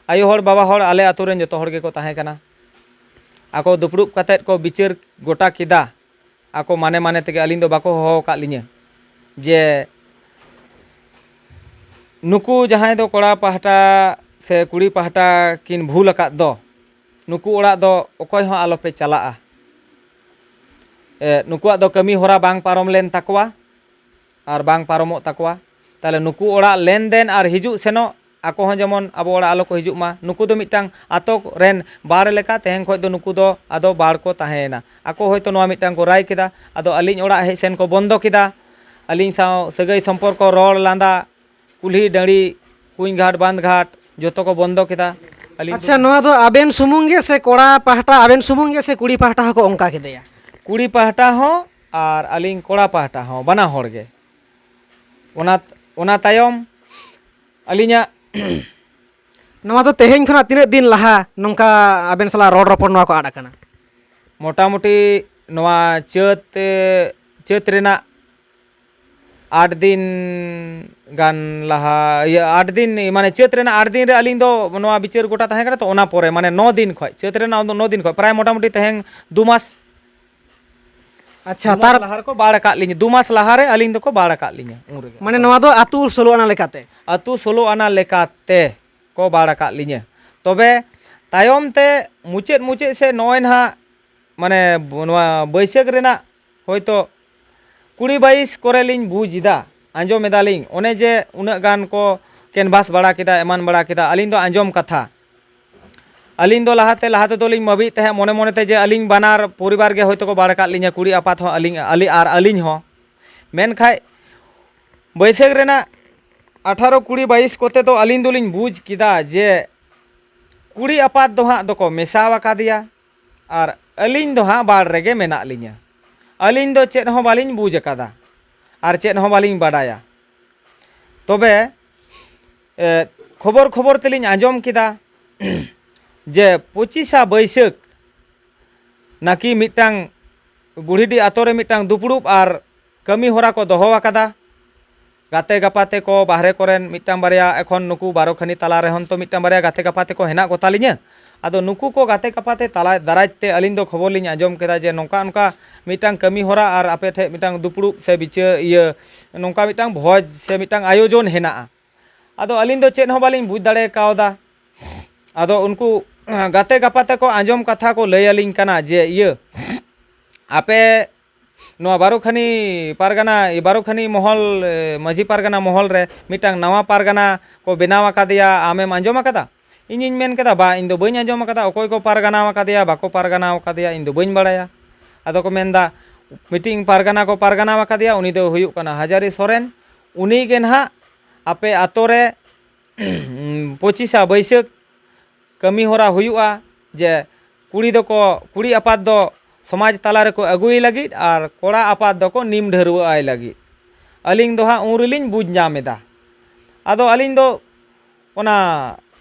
ᱟᱭᱳ ᱦᱚᱲ, ᱵᱟᱵᱟ ᱦᱚᱲ, ᱟᱞᱮ ᱟᱛᱳ ᱨᱮᱱ ᱡᱚᱛᱚ ᱦᱚᱲ ᱜᱮᱠᱚ ᱛᱟᱦᱮᱸ ᱠᱟᱱᱟ᱾ ᱟᱠᱚ ᱫᱩᱯᱲᱩᱵ ᱠᱟᱛᱮᱫ ᱠᱚ ᱵᱤᱪᱟᱹᱨ ᱜᱚᱴᱟ ᱠᱮᱫᱟ᱾ ᱟᱠᱚ ᱢᱟᱱᱮ ᱢᱟᱱᱮ ᱛᱮᱜᱮ, ᱟᱹᱞᱤᱧ ᱫᱚ ᱵᱟᱠᱚ ᱦᱚᱦᱚ ᱟᱠᱟᱫ ᱞᱤᱧᱟᱹ ᱡᱮ ᱱᱩᱠᱩ ᱡᱟᱦᱟᱸᱭ ᱫᱚ ᱠᱚᱲᱟ ᱯᱟᱦᱴᱟ ᱥᱮ ᱠᱩᱲᱤ ᱯᱟᱦᱴᱟ ᱠᱤᱱ ᱵᱷᱩᱞ ᱟᱠᱟᱫ ᱫᱚ, ᱱᱩᱠᱩ ᱚᱲᱟᱜ ᱫᱚ ᱚᱠᱚᱭ ᱦᱚᱸ ᱟᱞᱚᱯᱮ ᱪᱟᱞᱟᱜᱼᱟ᱾ ᱮ, ᱱᱩᱠᱩᱣᱟᱜ ᱫᱚ ᱠᱟᱹᱢᱤ ᱦᱚᱨᱟ ᱵᱟᱝ ᱯᱟᱨᱚᱢ ᱞᱮᱱ ᱛᱟᱠᱚᱣᱟ ᱟᱨ ᱵᱟᱝ ᱯᱟᱨᱚᱢᱚᱜ ᱛᱟᱠᱚᱣᱟ᱾ ᱛᱟᱦᱞᱮ ᱱᱩᱠᱩ ᱚᱲᱟᱜ ᱞᱮᱱᱫᱮᱱ ᱟᱨ ᱦᱤᱡᱩᱜ ᱥᱮᱱᱚᱜ, ᱟᱠᱚ ᱦᱚᱸ ᱡᱮᱢᱚᱱ ᱟᱵᱚ ᱚᱲᱟᱜ ᱟᱞᱚ ᱠᱚ ᱦᱤᱡᱩᱜ ᱢᱟ᱾ ᱱᱩᱠᱩ ᱫᱚ ᱢᱤᱫᱴᱟᱝ ᱟᱛᱳ ᱨᱮᱱ ᱵᱟᱲ ᱞᱮᱠᱟ, ᱛᱮᱦᱮᱧ ᱠᱷᱚᱱ ᱫᱚ ᱱᱩᱠᱩ ᱫᱚ ᱟᱫᱚ ᱵᱟᱲ ᱠᱚ ᱛᱟᱦᱮᱸᱭᱮᱱᱟ᱾ ᱟᱠᱚ ᱦᱚᱭᱛᱳ ᱱᱚᱣᱟ ᱢᱤᱫᱴᱟᱝ ᱠᱚ ᱨᱟᱭ ᱠᱮᱫᱟ, ᱟᱫᱚ ᱟᱹᱞᱤᱧ ᱚᱲᱟᱜ ᱦᱮᱡ ᱥᱮᱱ ᱠᱚ ᱵᱚᱱᱫᱚ ᱠᱮᱫᱟ᱾ ᱟᱹᱞᱤᱧ ᱥᱟᱶ ᱥᱟᱹᱜᱟᱹᱭ ᱥᱚᱢᱯᱚᱨᱠᱚ, ᱨᱚᱲ ᱞᱟᱸᱫᱟ, ᱠᱩᱞᱦᱤ ᱰᱟᱹᱲᱤ, ᱠᱩᱧ ᱜᱷᱟᱴ, ᱵᱟᱸᱫᱷ ᱜᱷᱟᱴ, ᱡᱚᱛᱚ ᱠᱚ ᱵᱚᱱᱫᱚ ᱠᱮᱫᱟ᱾ ᱟᱹᱞᱤᱧ ᱟᱪᱪᱷᱟ, ᱫᱚ ᱱᱚᱣᱟ ᱫᱚ ᱟᱵᱮᱱ ᱥᱩᱢᱩᱝ ᱜᱮ ᱥᱮ ᱠᱚᱲᱟ ᱯᱟᱦᱴᱟ, ᱟᱵᱮᱱ ᱥᱩᱢᱩᱝ ᱜᱮ ᱥᱮ ᱠᱩᱲᱤ ᱯᱟᱦᱴᱟ ᱦᱚᱸᱠᱚ ᱚᱱᱠᱟ ᱠᱮᱫᱮᱭᱟ? ᱠᱩᱲᱤ ᱯᱟᱦᱴᱟ ᱦᱚᱸ ᱟᱨ ᱟᱹᱞᱤᱧ ᱠᱚᱲᱟ ᱯᱟᱦᱴᱟ ᱦᱚᱸ, ᱵᱟᱱᱟ ᱦᱚᱲ ᱜᱮ᱾ ᱚᱱᱟ, ᱚᱱᱟ ᱛᱟᱭᱚᱢ ᱟᱹᱞᱤᱧᱟᱜ ᱱᱚᱣᱟ ᱫᱚ ᱛᱮᱦᱮᱧ ᱠᱷᱚᱱᱟᱜ ᱛᱤᱱᱟᱹᱜ ᱫᱤᱱ ᱞᱟᱦᱟ ᱱᱚᱝᱠᱟ ᱟᱵᱮᱱ ᱥᱟᱞᱟᱜ ᱨᱚᱲ ᱨᱚᱯᱚᱲ ᱱᱚᱣᱟ ᱠᱚ ᱟᱫ ᱟᱠᱟᱱᱟ? ᱢᱚᱴᱟᱢᱩᱴᱤ ᱱᱚᱣᱟ ᱪᱟᱹᱛ, ᱪᱟᱹᱛ ᱨᱮᱱᱟᱜ ᱟᱴ ᱫᱤᱱ ᱜᱟᱱ ᱞᱟᱦᱟ, ᱤᱭᱟᱹ, ᱟᱴ ᱫᱤᱱ, ᱢᱟᱱᱮ ᱪᱟᱹᱛ ᱨᱮᱱᱟᱜ ᱟᱴ ᱫᱤᱱ ᱨᱮ ᱟᱹᱞᱤᱧ ᱫᱚ ᱱᱚᱣᱟ ᱵᱤᱪᱟᱹᱨ ᱜᱚᱴᱟ ᱛᱟᱦᱮᱸ ᱠᱟᱱᱟ ᱛᱚ, ᱚᱱᱟ ᱯᱚᱨᱮ, ᱢᱟᱱᱮ ᱱᱚ ᱫᱤᱱ ᱠᱷᱚᱡ, ᱪᱟᱹᱛ ᱨᱮᱱᱟᱜ ᱱᱚ ᱫᱤᱱ ᱠᱷᱚᱡ, ᱯᱨᱟᱭ ᱢᱚᱴᱟᱢᱩᱴᱤ ᱛᱮᱦᱮᱧ ᱫᱩ ᱢᱟᱥ᱾ ᱟᱪᱪᱷᱟ, ᱫᱩ ᱢᱟᱥ ᱛᱟᱨ ᱞᱟᱦᱟ ᱨᱮᱠᱚ ᱵᱟᱲ ᱟᱠᱟᱫ ᱞᱤᱧᱟ, ᱫᱩ ᱢᱟᱥ ᱞᱟᱦᱟ ᱨᱮ ᱟᱹᱞᱤᱧ ᱫᱚᱠᱚ ᱵᱟᱲ ᱟᱠᱟᱫ ᱞᱤᱧᱟ ᱩᱱ ᱨᱮᱜᱮ᱾ ᱢᱟᱱᱮ ᱱᱚᱣᱟ ᱫᱚ ᱟᱹᱛᱩ ᱥᱳᱞᱳ ᱟᱱᱟ ᱞᱮᱠᱟᱛᱮ? ᱟᱹᱛᱩ ᱥᱳᱞᱳ ᱟᱱᱟ ᱞᱮᱠᱟᱛᱮ ᱠᱚ ᱵᱟᱲ ᱟᱠᱟᱫ ᱞᱤᱧᱟᱹ᱾ ᱛᱚᱵᱮ ᱛᱟᱭᱚᱢ ᱛᱮ ᱢᱩᱪᱟᱹᱫ ᱢᱩᱪᱟᱹᱫ ᱥᱮᱫ ᱱᱚᱜᱼᱚᱭ ᱱᱟᱦᱟᱜ, ᱢᱟᱱᱮ, ᱵ-, ᱱᱚᱣᱟ ᱵᱟᱹᱭᱥᱟᱹᱠᱷ ᱨᱮᱱᱟᱜ ᱦᱚᱭᱛᱳ ᱠᱩᱲᱤ ᱵᱟᱭᱤᱥ ᱠᱚᱨᱮ ᱞᱤᱧ ᱵᱩᱡᱽ ᱮᱫᱟ, ᱟᱸᱡᱚᱢ ᱮᱫᱟᱞᱤᱧ, ᱚᱱᱮ ᱡᱮ ᱩᱱᱟᱹᱜ ᱜᱟᱱ ᱠᱚ ᱠᱮᱱᱵᱷᱟᱥ ᱵᱟᱲᱟ ᱠᱮᱫᱟ, ᱮᱢᱟᱱ ᱵᱟᱲᱟ ᱠᱮᱫᱟ, ᱟᱹᱞᱤᱧ ᱫᱚ ᱟᱸᱡᱚᱢ ᱠᱟᱛᱷᱟ᱾ ᱟᱹᱞᱤᱧ ᱫᱚ ᱞᱟᱦᱟᱛᱮ, ᱞᱟᱦᱟ ᱛᱮᱫᱚ ᱞᱤᱧ ᱵᱷᱟᱹᱵᱤᱭᱮᱫ ᱛᱟᱦᱮᱸᱫ ᱢᱚᱱᱮ ᱢᱚᱱᱮᱛᱮ ᱡᱮ ᱟᱹᱞᱤᱧ ᱵᱟᱱᱟᱨ ᱯᱚᱨᱤᱵᱟᱨ ᱜᱮ ᱦᱚᱭᱛᱳ ᱠᱚ ᱵᱟᱲ ᱟᱠᱟᱫ ᱞᱤᱧᱟ, ᱠᱩᱲᱤ ᱟᱯᱟᱛ ᱦᱚᱸ ᱟᱹᱞᱤᱧ, ᱟᱹᱞᱤ-, ᱟᱨ ᱟᱹᱞᱤᱧ ᱦᱚᱸ᱾ ᱢᱮᱱᱠᱷᱟᱡ ᱵᱟᱹᱭᱥᱟᱹᱠᱷ ᱨᱮᱱᱟᱜ ᱟᱴᱷᱟᱨᱚ, ᱠᱩᱲᱤ, ᱵᱟᱭᱤᱥ ᱠᱚᱛᱮ ᱫᱚ ᱟᱹᱞᱤᱧ ᱫᱚᱞᱤᱧ ᱵᱩᱡᱽ ᱠᱮᱫᱟ ᱡᱮ ᱠᱩᱲᱤ ᱟᱯᱟᱛ ᱫᱚ ᱦᱟᱸᱜ ᱫᱚᱠᱚ ᱢᱮᱥᱟ ᱟᱠᱟᱫᱮᱭᱟ ᱟᱨ ᱟᱹᱞᱤᱧ ᱫᱚ ᱦᱟᱸᱜ ᱵᱟᱲ ᱨᱮᱜᱮ ᱢᱮᱱᱟᱜ ᱞᱤᱧᱟ᱾ ᱟᱹᱞᱤᱧ ᱫᱚ ᱪᱮᱫ ᱦᱚᱸ ᱵᱟᱹᱞᱤᱧ ᱵᱩᱡᱽ ᱟᱠᱟᱫᱟ ᱟᱨ ᱪᱮᱫ ᱦᱚᱸ ᱵᱟᱹᱞᱤᱧ ᱵᱟᱰᱟᱭᱟ᱾ ᱛᱚᱵᱮ, ᱮ, ᱠᱷᱚᱵᱚᱨ ᱠᱷᱚᱵᱚᱨ ᱛᱮᱞᱤᱧ ᱟᱸᱡᱚᱢ ᱠᱮᱫᱟ ᱡᱮ ᱯᱚᱸᱪᱤᱥᱟ ᱵᱟᱹᱭᱥᱟᱹᱠᱷ ᱱᱟᱠᱤ ᱢᱤᱫᱴᱟᱝ ᱵᱩᱲᱦᱤᱰᱤ ᱟᱛᱳ ᱨᱮ ᱢᱤᱫᱴᱟᱝ ᱫᱩᱯᱲᱩᱵ ᱟᱨ ᱠᱟᱹᱢᱤ ᱦᱚᱨᱟ ᱠᱚ ᱫᱚᱦᱚ ᱟᱠᱟᱫᱟ᱾ ᱜᱟᱛᱮ ᱜᱟᱯᱟᱛᱮ ᱠᱚ ᱵᱟᱦᱨᱮ ᱠᱚᱨᱮᱱ ᱢᱤᱫᱴᱟᱝ ᱵᱟᱨᱭᱟ, ᱮᱠᱷᱚᱱ ᱱᱩᱠᱩ ᱵᱟᱨᱚ ᱠᱷᱟᱹᱱᱤ ᱛᱟᱞᱟ ᱨᱮᱦᱚᱸ ᱛᱚ ᱢᱤᱫᱴᱟᱝ ᱵᱟᱨᱭᱟ ᱜᱟᱛᱮ ᱜᱟᱯᱟᱛᱮ ᱠᱚ ᱦᱮᱱᱟᱜ ᱠᱚ ᱛᱟᱞᱤᱧᱟ᱾ ᱟᱫᱚ ᱱᱩᱠᱩ ᱠᱚ ᱜᱟᱛᱮ ᱜᱟᱯᱟᱛᱮ ᱛᱟᱞᱟ ᱫᱟᱨᱟᱭ ᱛᱮ ᱟᱹᱞᱤᱧ ᱫᱚ ᱠᱷᱚᱵᱚᱨ ᱞᱤᱧ ᱟᱸᱡᱚᱢ ᱠᱮᱫᱟ ᱡᱮ ᱱᱚᱝᱠᱟ ᱱᱚᱝᱠᱟ ᱢᱤᱫᱴᱟᱝ ᱠᱟᱹᱢᱤ ᱦᱚᱨᱟ ᱟᱨ ᱟᱯᱮ ᱴᱷᱮᱡ ᱢᱤᱫᱴᱟᱝ ᱫᱩᱯᱲᱩᱵ ᱥᱮ ᱵᱤᱪᱟᱹᱨ, ᱤᱭᱟᱹ, ᱱᱚᱝᱠᱟ ᱢᱤᱫᱴᱟᱝ ᱵᱷᱚᱡᱽ ᱥᱮ ᱢᱤᱫᱴᱟᱝ ᱟᱭᱳᱡᱚᱱ ᱦᱮᱱᱟᱜᱼᱟ᱾ ᱟᱫᱚ ᱟᱹᱞᱤᱧ ᱫᱚ ᱪᱮᱫ ᱦᱚᱸ ᱵᱟᱹᱞᱤᱧ ᱵᱩᱡᱽ ᱫᱟᱲᱮ ᱠᱟᱣᱫᱟ᱾ ᱟᱫᱚ ᱩᱱᱠᱩ ᱜᱟᱛᱮ ᱜᱟᱯᱟᱛᱮ ᱠᱚ ᱟᱸᱡᱚᱢ ᱠᱟᱛᱷᱟ ᱠᱚ ᱞᱟᱹᱭ ᱟᱹᱞᱤᱧ ᱠᱟᱱᱟ ᱡᱮ, ᱤᱭᱟᱹ, ᱟᱯᱮ ᱱᱚᱣᱟ ᱵᱟᱨᱚ ᱠᱷᱟᱹᱱᱤ ᱯᱟᱨᱜᱟᱱᱟ, ᱵᱟᱨᱚ ᱠᱷᱟᱹᱱᱤ ᱢᱚᱦᱚᱞ, ᱮ, ᱢᱟᱹᱡᱷᱤ ᱯᱟᱨᱜᱟᱱᱟ ᱢᱚᱦᱚᱞ ᱨᱮ ᱢᱤᱫᱴᱟᱝ ᱱᱟᱣᱟ ᱯᱟᱨᱜᱟᱱᱟ ᱠᱚ ᱵᱮᱱᱟᱣ ᱟᱠᱟᱫᱮᱭᱟ, ᱟᱢᱮᱢ ᱟᱸᱡᱚᱢ ᱟᱠᱟᱫᱟ? ᱤᱧᱤᱧ ᱢᱮᱱ ᱠᱮᱫᱟ, ᱵᱟ, ᱤᱧ ᱫᱚ ᱵᱟᱹᱧ ᱟᱸᱡᱚᱢ ᱟᱠᱟᱫᱟ, ᱚᱠᱚᱭ ᱠᱚ ᱯᱟᱨᱜᱟᱱᱟᱣ ᱟᱠᱟᱫᱮᱭᱟ, ᱵᱟᱠᱚ ᱯᱟᱨᱜᱟᱱᱟᱣ ᱟᱠᱟᱫᱮᱭᱟ, ᱤᱧ ᱫᱚ ᱵᱟᱹᱧ ᱵᱟᱲᱟᱭᱟ᱾ ᱟᱫᱚ ᱠᱚ ᱢᱮᱱᱫᱟ, ᱢᱤᱫᱴᱤᱝ ᱯᱟᱨᱜᱟᱱᱟ ᱠᱚ ᱯᱟᱨᱜᱟᱱᱟᱣ ᱟᱠᱟᱫᱮᱭᱟ, ᱩᱱᱤ ᱫᱚ ᱦᱩᱭᱩᱜ ᱠᱟᱱᱟ ᱦᱟᱡᱟᱨᱤ ᱥᱚᱨᱮᱱ, ᱩᱱᱤ ᱜᱮ ᱱᱟᱦᱟᱜ ᱟᱯᱮ ᱟᱛᱳ ᱨᱮ ᱯᱚᱸᱪᱤᱥᱟ ᱵᱟᱹᱭᱥᱟᱹᱠᱷ ᱠᱟᱹᱢᱤ ᱦᱚᱨᱟ ᱦᱩᱭᱩᱜᱼᱟ ᱡᱮ ᱠᱩᱲᱤ ᱫᱚᱠᱚ, ᱠᱩᱲᱤ ᱟᱯᱟᱛ ᱫᱚ ᱥᱚᱢᱟᱡᱽ ᱛᱟᱞᱟ ᱨᱮᱠᱚ ᱟᱹᱜᱩᱭ ᱞᱟᱹᱜᱤᱫ ᱟᱨ ᱠᱚᱲᱟ ᱟᱯᱟᱛ ᱫᱚᱠᱚ ᱱᱤᱢ ᱰᱷᱟᱹᱨᱣᱟᱹᱜ ᱟᱭ ᱞᱟᱹᱜᱤᱫ᱾ ᱟᱹᱞᱤᱧ ᱫᱚ ᱦᱟᱸᱜ ᱩᱱ ᱨᱮᱞᱤᱧ ᱵᱩᱡᱽ ᱧᱟᱢ ᱮᱫᱟ᱾ ᱟᱫᱚ ᱟᱹᱞᱤᱧ ᱫᱚ ᱚᱱᱟ